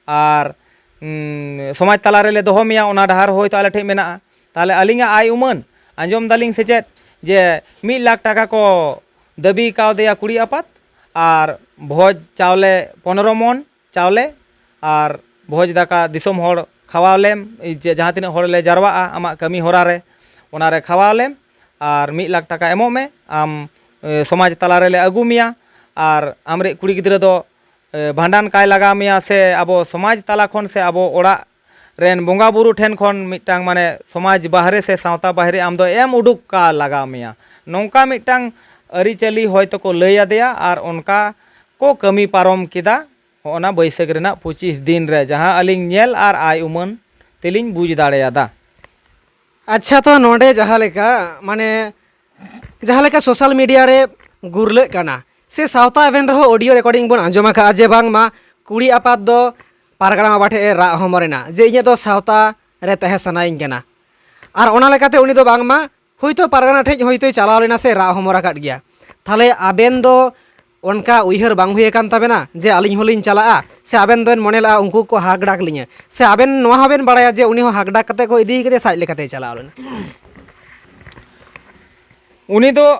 ᱟᱨ, ᱩᱸ, ᱥᱚᱢᱟᱡᱽ ᱛᱟᱞᱟ ᱨᱮᱞᱮ ᱫᱚᱦᱚ ᱢᱮᱭᱟ, ᱚᱱᱟ ᱰᱟᱦᱟᱨ ᱦᱚᱭᱛᱳ ᱟᱞᱮ ᱴᱷᱮᱱ ᱢᱮᱱᱟᱜᱼᱟ᱾" ᱛᱟᱦᱚᱞᱮ ᱟᱹᱞᱤᱧᱟᱜ ᱟᱭ ᱩᱢᱟᱹᱱ ᱟᱸᱡᱚᱢ ᱫᱟᱞᱤᱧ ᱥᱮ ᱪᱮᱫ ᱡᱮ ᱢᱤᱫ ᱞᱟᱠᱷ ᱴᱟᱠᱟ ᱠᱚ ᱫᱟᱹᱵᱤ ᱠᱟᱣᱫᱮᱭᱟ ᱠᱩᱲᱤ ᱟᱯᱟᱛ, ᱟᱨ ᱵᱷᱚᱡᱽ ᱪᱟᱣᱞᱮ ᱯᱚᱱᱨᱚ ᱢᱚᱱ, ᱪᱟᱣᱞᱮ ᱟᱨ ᱵᱷᱚᱡᱽ ᱫᱟᱠᱟ ᱫᱤᱥᱚᱢ ᱦᱚᱲ ᱠᱷᱟᱣᱟᱣ ᱞᱮᱢ, ᱡᱮ ᱡᱟᱦᱟᱸ ᱛᱤᱱᱟᱹᱜ ᱦᱚᱲ ᱞᱮ ᱡᱟᱨᱣᱟᱜᱼᱟ ᱟᱢᱟᱜ ᱠᱟᱹᱢᱤ ᱦᱚᱨᱟ ᱨᱮ, ᱚᱱᱟ ᱨᱮ ᱠᱷᱟᱣᱟᱣ ᱞᱮᱢ, ᱟᱨ ᱢᱤᱫ ᱞᱟᱠᱷ ᱴᱟᱠᱟ ᱮᱢᱚᱜ ᱢᱮ, ᱟᱢ, ᱮ, ᱥᱚᱢᱟᱡᱽ ᱛᱟᱞᱟ ᱨᱮᱞᱮ ᱟᱹᱜᱩ ᱢᱮᱭᱟ, ᱟᱨ ᱟᱢᱨᱮᱡ ᱠᱩᱲᱤ ᱜᱤᱫᱽᱨᱟᱹ ᱫᱚ, ᱮ, ᱵᱷᱟᱸᱰᱟᱱ ᱠᱟᱭ ᱞᱟᱜᱟᱣ ᱢᱮᱭᱟ, ᱥᱮ ᱟᱵᱚ ᱥᱚᱢᱟᱡᱽ ᱛᱟᱞᱟ ᱠᱷᱚᱱ ᱥᱮ ᱟᱵᱚ ᱚᱲᱟᱜ ᱨᱮᱱ ᱵᱚᱸᱜᱟ ᱵᱩᱨᱩ ᱴᱷᱮᱱ ᱠᱷᱚᱱ ᱢᱤᱫᱴᱟᱝ ᱢᱟᱱᱮ ᱥᱚᱢᱟᱡᱽ ᱵᱟᱦᱨᱮ ᱥᱮ ᱥᱟᱶᱛᱟ ᱵᱟᱦᱨᱮ ᱟᱢ ᱫᱚ ᱮᱢ ᱩᱰᱩᱠ ᱠᱟ ᱞᱟᱜᱟᱣ ᱢᱮᱭᱟ᱾ ᱱᱚᱝᱠᱟ ᱢᱤᱫᱴᱟᱝ ᱟᱹᱨᱤᱪᱟᱹᱞᱤ ᱦᱚᱭᱛᱳ ᱠᱚ ᱞᱟᱹᱭ ᱟᱫᱮᱭᱟ ᱟᱨ ᱚᱱᱠᱟ ᱠᱚ ᱠᱟᱹᱢᱤ ᱯᱟᱨᱚᱢ ᱠᱮᱫᱟ᱾ ᱦᱚᱸᱜᱼᱚᱱᱟ ᱵᱟᱹᱭᱥᱟᱹᱠᱷ ᱨᱮᱱᱟᱜ ᱯᱚᱸᱪᱤᱥ ᱫᱤᱱ ᱨᱮ ᱡᱟᱦᱟᱸ ᱟᱹᱞᱤᱧ ᱧᱮᱞ ᱟᱨ ᱟᱭ ᱩᱢᱟᱹᱱ ᱛᱮᱞᱤᱧ ᱵᱩᱡᱽ ᱫᱟᱲᱮᱭᱟᱫᱟ᱾ ᱟᱪᱪᱷᱟ, ᱛᱚ ᱱᱚᱰᱮ ᱡᱟᱦᱟᱸ ᱞᱮᱠᱟ ᱢᱟᱱᱮ ᱡᱟᱦᱟᱸ ᱞᱮᱠᱟ social media ᱨᱮ ᱜᱩᱨᱞᱟᱹᱜ ᱠᱟᱱᱟ ᱥᱮ ᱥᱟᱶᱛᱟ event ᱨᱮᱦᱚᱸ audio recording ᱵᱚᱱ ᱟᱸᱡᱚᱢ ᱟᱠᱟᱫᱼᱟ ᱡᱮ ᱵᱟᱝᱢᱟ ᱠᱩᱲᱤ ᱟᱯᱟᱛ ᱫᱚ ᱯᱟᱨᱜᱟᱱᱟ ᱵᱟᱵᱟ ᱴᱷᱮᱱ ᱮ ᱨᱟᱜ ᱦᱚᱢᱚᱨ ᱮᱱᱟ ᱡᱮ ᱤᱧᱟᱹᱜ ᱫᱚ ᱥᱟᱶᱛᱟ ᱨᱮ ᱛᱟᱦᱮᱸ ᱥᱟᱱᱟᱭᱤᱧ ᱠᱟᱱᱟ᱾ ᱟᱨ ᱚᱱᱟ ᱞᱮᱠᱟᱛᱮ ᱩᱱᱤ ᱫᱚ ᱵᱟᱝᱢᱟ ᱦᱳᱭᱛᱳ ᱯᱟᱨᱜᱟᱱᱟ ᱴᱷᱮᱡ ᱦᱳᱭᱛᱳᱭ ᱪᱟᱞᱟᱣ ᱞᱮᱱᱟ ᱥᱮ ᱨᱟᱜ ᱦᱚᱢᱚᱨ ᱟᱠᱟᱫ ᱜᱮᱭᱟ᱾ ᱛᱟᱦᱞᱮ ᱟᱵᱮᱱ ᱫᱚ ᱚᱱᱠᱟ ᱩᱭᱦᱟᱹᱨ ᱵᱟᱝ ᱦᱩᱭ ᱟᱠᱟᱱ ᱛᱟᱵᱮᱱᱟ ᱡᱮ ᱟᱹᱞᱤᱧ ᱦᱚᱸᱞᱤᱧ ᱪᱟᱞᱟᱜᱼᱟ, ᱥᱮ ᱟᱵᱮᱱ ᱫᱚᱵᱮᱱ ᱢᱚᱱᱮ ᱞᱮᱜᱼᱟ ᱩᱱᱠᱩ ᱠᱚ ᱦᱟᱠ ᱰᱟᱠ ᱞᱤᱧᱟᱹ, ᱥᱮ ᱟᱵᱮᱱ ᱱᱚᱣᱟ ᱦᱚᱸᱵᱮᱱ ᱵᱟᱲᱟᱭᱟ ᱡᱮ ᱩᱱᱤ ᱦᱚᱸ ᱦᱟᱠ ᱰᱟᱠ ᱠᱟᱛᱮ ᱠᱚ ᱤᱫᱤ ᱠᱟᱫᱮᱭᱟ ᱥᱮ ᱟᱡ ᱞᱮᱠᱟᱛᱮᱭ ᱪᱟᱞᱟᱣ ᱞᱮᱱᱟ? ᱩᱱᱤ ᱫᱚ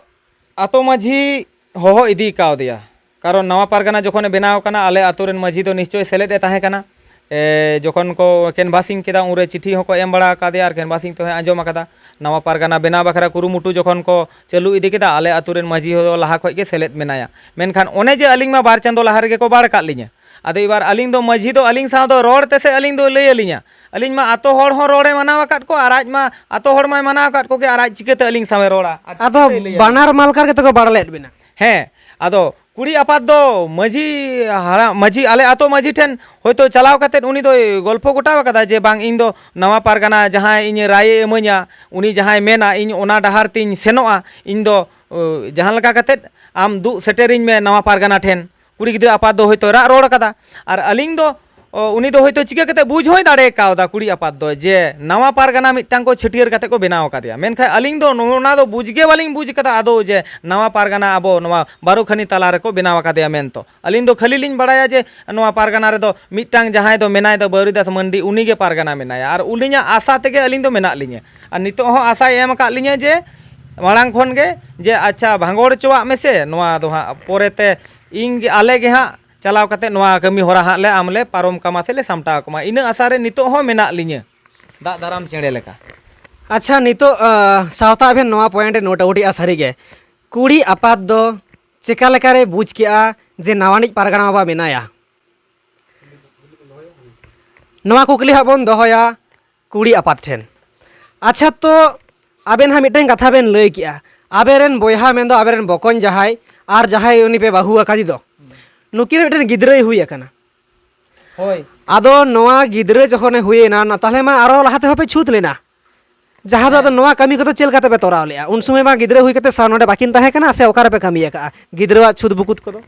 ᱟᱛᱳ ᱢᱟᱹᱡᱷᱤ ᱦᱚᱦᱚ ᱤᱫᱤ ᱠᱟᱣᱫᱮᱭᱟ᱾ ᱠᱟᱨᱚᱱ ᱱᱟᱣᱟ ᱯᱟᱨᱜᱟᱱᱟ ᱡᱚᱠᱷᱚᱱᱮ ᱵᱮᱱᱟᱣ ᱠᱟᱱᱟ, ᱟᱞᱮ ᱟᱛᱳ ᱨᱮᱱ ᱢᱟᱹᱡᱷᱤ ᱫᱚ ᱱᱤᱥᱪᱚᱭ ᱥᱮᱞᱮᱫ ᱮ ᱛᱟᱦᱮᱸ ᱠᱟᱱᱟ᱾ ᱮ, ᱡᱚᱠᱷᱚᱱ ᱠᱚ canvassing ᱠᱮᱫᱟ, ᱩᱱᱨᱮ ᱪᱤᱴᱷᱤ ᱦᱚᱸᱠᱚ ᱮᱢ ᱵᱟᱲᱟ ᱟᱠᱟᱫᱮᱭᱟ ᱟᱨ canvassing ᱛᱮᱦᱚᱸᱭ ᱟᱸᱡᱚᱢ ᱟᱠᱟᱫᱟ᱾ ᱱᱟᱣᱟ ᱯᱟᱨᱜᱟᱱᱟ ᱵᱮᱱᱟᱣ ᱵᱟᱠᱷᱨᱟ ᱠᱩᱨᱩᱢᱩᱴᱩ ᱡᱚᱠᱷᱚᱱ ᱠᱚ ᱪᱟᱹᱞᱩ ᱤᱫᱤ ᱠᱮᱫᱟ, ᱟᱞᱮ ᱟᱛᱳ ᱨᱮᱱ ᱢᱟᱹᱡᱷᱤ ᱦᱚᱸ ᱞᱟᱦᱟ ᱠᱷᱚᱡ ᱜᱮ ᱥᱮᱞᱮᱫ ᱢᱮᱱᱟᱭᱟ᱾ ᱢᱮᱱᱠᱷᱟᱱ ᱚᱱᱮ ᱡᱮ ᱟᱹᱞᱤᱧ ᱢᱟ ᱵᱟᱨ ᱪᱟᱸᱫᱚ ᱞᱟᱦᱟ ᱨᱮᱜᱮ ᱠᱚ ᱵᱟᱲ ᱠᱟᱜ ᱞᱤᱧᱟᱹ, ᱟᱫᱚ ᱮᱵᱟᱨ ᱟᱹᱞᱤᱧ ᱫᱚ ᱢᱟᱹᱡᱷᱤ ᱫᱚ ᱟᱹᱞᱤᱧ ᱥᱟᱶ ᱫᱚ ᱨᱚᱲ ᱛᱮᱥᱮ ᱟᱹᱞᱤᱧ ᱫᱚ ᱞᱟᱹᱭ ᱟᱹᱞᱤᱧᱟ? ᱟᱹᱞᱤᱧ ᱢᱟ ᱟᱛᱳ ᱦᱚᱲ ᱦᱚᱸ ᱨᱚᱲᱮ ᱢᱟᱱᱟᱣ ᱟᱠᱟᱫ ᱠᱚᱣᱟ ᱟᱨ ᱟᱡ ᱢᱟ ᱟᱛᱳ ᱦᱚᱲ ᱢᱟᱭ ᱢᱟᱱᱟᱣ ᱟᱠᱟᱫ ᱠᱚᱜᱮ, ᱟᱨ ᱟᱡ ᱪᱤᱠᱟᱹᱛᱮ ᱟᱹᱞᱤᱧ ᱥᱟᱶᱮ ᱨᱚᱲᱟ? ᱟᱨ ᱟᱫᱚ ᱪᱤᱠᱟᱹᱛᱮᱭ ᱞᱟᱹᱭᱟ? ᱵᱟᱱᱟᱨ ᱢᱟᱞᱠᱟᱨ ᱜᱮᱛᱚ ᱠᱚ ᱵᱟᱲ ᱞᱮᱫ ᱵᱤᱱᱟ᱾ ᱦᱮᱸ, ᱟᱫᱚ ᱠᱩᱲᱤ ᱟᱯᱟᱛ ᱫᱚ ᱢᱟᱹᱡᱷᱤ ᱦᱟᱲᱟᱢ, ᱢᱟᱹᱡᱷᱤ, ᱟᱞᱮ ᱟᱛᱳ ᱢᱟᱹᱡᱷᱤ ᱴᱷᱮᱱ ᱦᱚᱭᱛᱳ ᱪᱟᱞᱟᱣ ᱠᱟᱛᱮᱫ ᱩᱱᱤ ᱫᱚᱭ ᱜᱚᱞᱯᱷᱚ ᱜᱚᱴᱟᱣ ᱟᱠᱟᱫᱟ ᱡᱮ, "ᱵᱟᱝ, ᱤᱧ ᱫᱚ ᱱᱟᱣᱟ ᱯᱟᱨᱜᱟᱱᱟ ᱡᱟᱦᱟᱸᱭ ᱤᱧᱮ ᱨᱟᱭᱮ ᱤᱢᱟᱹᱧᱟ, ᱩᱱᱤ ᱡᱟᱦᱟᱸᱭ ᱢᱮᱱᱟ, ᱤᱧ ᱚᱱᱟ ᱰᱟᱦᱟᱨ ᱛᱤᱧ ᱥᱮᱱᱚᱜᱼᱟ, ᱤᱧ ᱫᱚ, ᱚ, ᱡᱟᱦᱟᱸ ᱞᱮᱠᱟ ᱠᱟᱛᱮᱫ ᱟᱢ ᱫᱩᱜ ᱥᱮᱴᱮᱨᱤᱧ ᱢᱮ ᱱᱟᱣᱟ ᱯᱟᱨᱜᱟᱱᱟ ᱴᱷᱮᱱ᱾" ᱠᱩᱲᱤ ᱜᱤᱫᱽᱨᱟᱹ ᱟᱯᱟᱛ ᱫᱚ ᱦᱚᱭᱛᱳ ᱨᱟᱜ ᱨᱚᱲ ᱠᱟᱫᱟ, ᱟᱨ ᱟᱹᱞᱤᱧ ᱫᱚ, ᱚ, ᱩᱱᱤ ᱫᱚ ᱦᱚᱭᱛᱳ ᱪᱤᱠᱟᱹ ᱠᱟᱛᱮ ᱵᱩᱡᱽ ᱦᱚᱸᱭ ᱫᱟᱲᱮ ᱠᱟᱣᱫᱟ ᱠᱩᱲᱤ ᱟᱯᱟᱛ ᱫᱚ ᱡᱮ ᱱᱟᱣᱟ ᱯᱟᱨᱜᱟᱱᱟ ᱢᱤᱫᱴᱟᱝ ᱠᱚ ᱪᱷᱟᱹᱴᱭᱟᱹᱨ ᱠᱟᱛᱮ ᱠᱚ ᱵᱮᱱᱟᱣ ᱟᱠᱟᱫᱮᱭᱟ, ᱢᱮᱱᱠᱷᱟᱱ ᱟᱹᱞᱤᱧ ᱫᱚ ᱚᱱᱟ ᱫᱚ ᱵᱩᱡᱽ ᱜᱮ ᱵᱟᱹᱞᱤᱧ ᱵᱩᱡᱽ ᱠᱟᱫᱟ ᱟᱫᱚ ᱡᱮ ᱱᱟᱣᱟ ᱯᱟᱨᱜᱟᱱᱟ ᱟᱵᱚ ᱱᱚᱣᱟ ᱵᱟᱨᱚᱠᱷᱟᱱᱤ ᱛᱟᱞᱟ ᱨᱮᱠᱚ ᱵᱮᱱᱟᱣ ᱟᱠᱟᱫᱮᱭᱟ ᱢᱮᱱᱛᱮ᱾ ᱟᱹᱞᱤᱧ ᱫᱚ ᱠᱷᱟᱹᱞᱤ ᱞᱤᱧ ᱵᱟᱲᱟᱭᱟ ᱡᱮ ᱱᱚᱣᱟ ᱯᱟᱨᱜᱟᱱᱟ ᱨᱮᱫᱚ ᱢᱤᱫᱴᱟᱝ ᱡᱟᱦᱟᱸᱭ ᱫᱚ ᱢᱮᱱᱟᱭ ᱫᱚ ᱵᱟᱹᱣᱨᱤᱫᱟᱥ ᱢᱟᱱᱰᱤ, ᱩᱱᱤ ᱜᱮ ᱯᱟᱨᱜᱟᱱᱟ ᱢᱮᱱᱟᱭᱟ, ᱟᱨ ᱩᱱᱤᱭᱟᱜ ᱟᱥᱟ ᱛᱮᱜᱮ ᱟᱹᱞᱤᱧ ᱫᱚ ᱢᱮᱱᱟᱜ ᱞᱤᱧᱟᱹ᱾ ᱟᱨ ᱱᱤᱛᱚᱜ ᱦᱚᱸ ᱟᱥᱟᱭ ᱮᱢ ᱟᱠᱟᱫ ᱞᱤᱧᱟᱹ ᱡᱮ ᱢᱟᱲᱟᱝ ᱠᱷᱚᱱ ᱜᱮ ᱡᱮ, "ᱟᱪᱪᱷᱟ, ᱵᱷᱟᱸᱜᱚᱲ ᱦᱚᱪᱚᱣᱟᱜ ᱢᱮᱥᱮ, ᱱᱚᱣᱟ ᱫᱚ ᱦᱟᱸᱜ ᱯᱚᱨᱮᱛᱮ ᱤᱧ ᱜᱮ, ᱟᱞᱮ ᱜᱮ ᱦᱟᱸᱜ ᱪᱟᱞᱟᱣ ᱠᱟᱛᱮ ᱱᱚᱣᱟ ᱠᱟᱹᱢᱤ ᱦᱚᱨᱟ ᱦᱟᱸᱜ ᱞᱮ ᱟᱢ ᱞᱮ ᱯᱟᱨᱚᱢ ᱠᱟᱢᱟ ᱥᱮ ᱞᱮ ᱥᱟᱢᱴᱟᱣ ᱠᱟᱢᱟ᱾" ᱤᱱᱟᱹ ᱟᱥᱟ ᱨᱮ ᱱᱤᱛᱚᱜ ᱦᱚᱸ ᱢᱮᱱᱟᱜ ᱞᱤᱧᱟᱹ, ᱫᱟᱜ ᱫᱟᱨᱟᱢ ᱪᱮᱬᱮ ᱞᱮᱠᱟ᱾ ᱟᱪᱪᱷᱟ, ᱱᱤᱛᱚᱜ, ᱟᱸ, ᱥᱟᱶᱛᱟ ᱟᱵᱮᱱ ᱱᱚᱣᱟ point ᱮ note out ᱮᱜᱼᱟ, ᱥᱟᱹᱨᱤᱜᱮ ᱠᱩᱲᱤ ᱟᱯᱟᱛ ᱫᱚ ᱪᱮᱠᱟ ᱞᱮᱠᱟᱨᱮ ᱵᱩᱡᱽ ᱠᱮᱜᱼᱟ ᱡᱮ ᱱᱟᱣᱟᱱᱤᱡ ᱯᱟᱨᱜᱟᱱᱟ ᱵᱟᱵᱟ ᱢᱮᱱᱟᱭᱟ? ᱱᱚᱣᱟ ᱠᱩᱠᱞᱤ ᱦᱟᱸᱜ ᱵᱚᱱ ᱫᱚᱦᱚᱭᱟ ᱠᱩᱲᱤ ᱟᱯᱟᱛ ᱴᱷᱮᱱ᱾ ᱟᱪᱪᱷᱟ, ᱛᱚ ᱟᱵᱮᱱ ᱦᱟᱸᱜ ᱢᱤᱫᱴᱮᱱ ᱠᱟᱛᱷᱟ ᱵᱮᱱ ᱞᱟᱹᱭ ᱠᱮᱜᱼᱟ, ᱟᱵᱮᱱ ᱨᱮᱱ ᱵᱚᱭᱦᱟ ᱢᱮᱱᱫᱚ ᱟᱵᱮᱱ ᱨᱮᱱ ᱵᱚᱠᱚᱧ ᱡᱟᱦᱟᱸᱭ ᱟᱨ ᱡᱟᱦᱟᱸᱭ ᱩᱱᱤ ᱯᱮ ᱵᱟᱹᱦᱩ ᱟᱠᱟᱫᱮ ᱫᱚ, ᱱᱩᱠᱤᱱ ᱨᱮ ᱢᱤᱫᱴᱮᱱ ᱜᱤᱫᱽᱨᱟᱹᱭ ᱦᱩᱭ ᱟᱠᱟᱱᱟ᱾ ᱦᱳᱭ᱾ ᱟᱫᱚ ᱱᱚᱣᱟ ᱜᱤᱫᱽᱨᱟᱹ ᱡᱚᱠᱷᱚᱱᱮ ᱦᱩᱭᱮᱱᱟ, ᱱᱟ- ᱛᱟᱦᱞᱮ ᱢᱟ ᱟᱨᱚ ᱞᱟᱦᱟ ᱛᱮᱦᱚᱸ ᱯᱮ ᱪᱷᱩᱛ ᱞᱮᱱᱟ, ᱡᱟᱦᱟᱸ ᱫᱚ ᱟᱫᱚ ᱦᱮᱸ᱾ ᱱᱚᱣᱟ ᱠᱟᱹᱢᱤ ᱠᱚᱫᱚ ᱪᱮᱫ ᱞᱮᱠᱟ ᱛᱮᱯᱮ ᱛᱚᱨᱟᱣ ᱞᱮᱜᱼᱟ? ᱩᱱ ᱥᱚᱢᱚᱭ ᱢᱟ ᱜᱤᱫᱽᱨᱟᱹ ᱦᱩᱭ ᱠᱟᱛᱮ ᱥᱟ- ᱱᱚᱰᱮ ᱵᱟᱹᱠᱤᱱ ᱛᱟᱦᱮᱸ ᱠᱟᱱᱟ, ᱥᱮ ᱚᱠᱟ ᱨᱮᱯᱮ ᱠᱟᱹᱢᱤ ᱟᱠᱟᱜᱼᱟ ᱜᱤᱫᱽᱨᱟᱹᱣᱟᱜ ᱪᱷᱩᱛ ᱵᱩᱠᱩᱛ ᱠᱚᱫᱚ?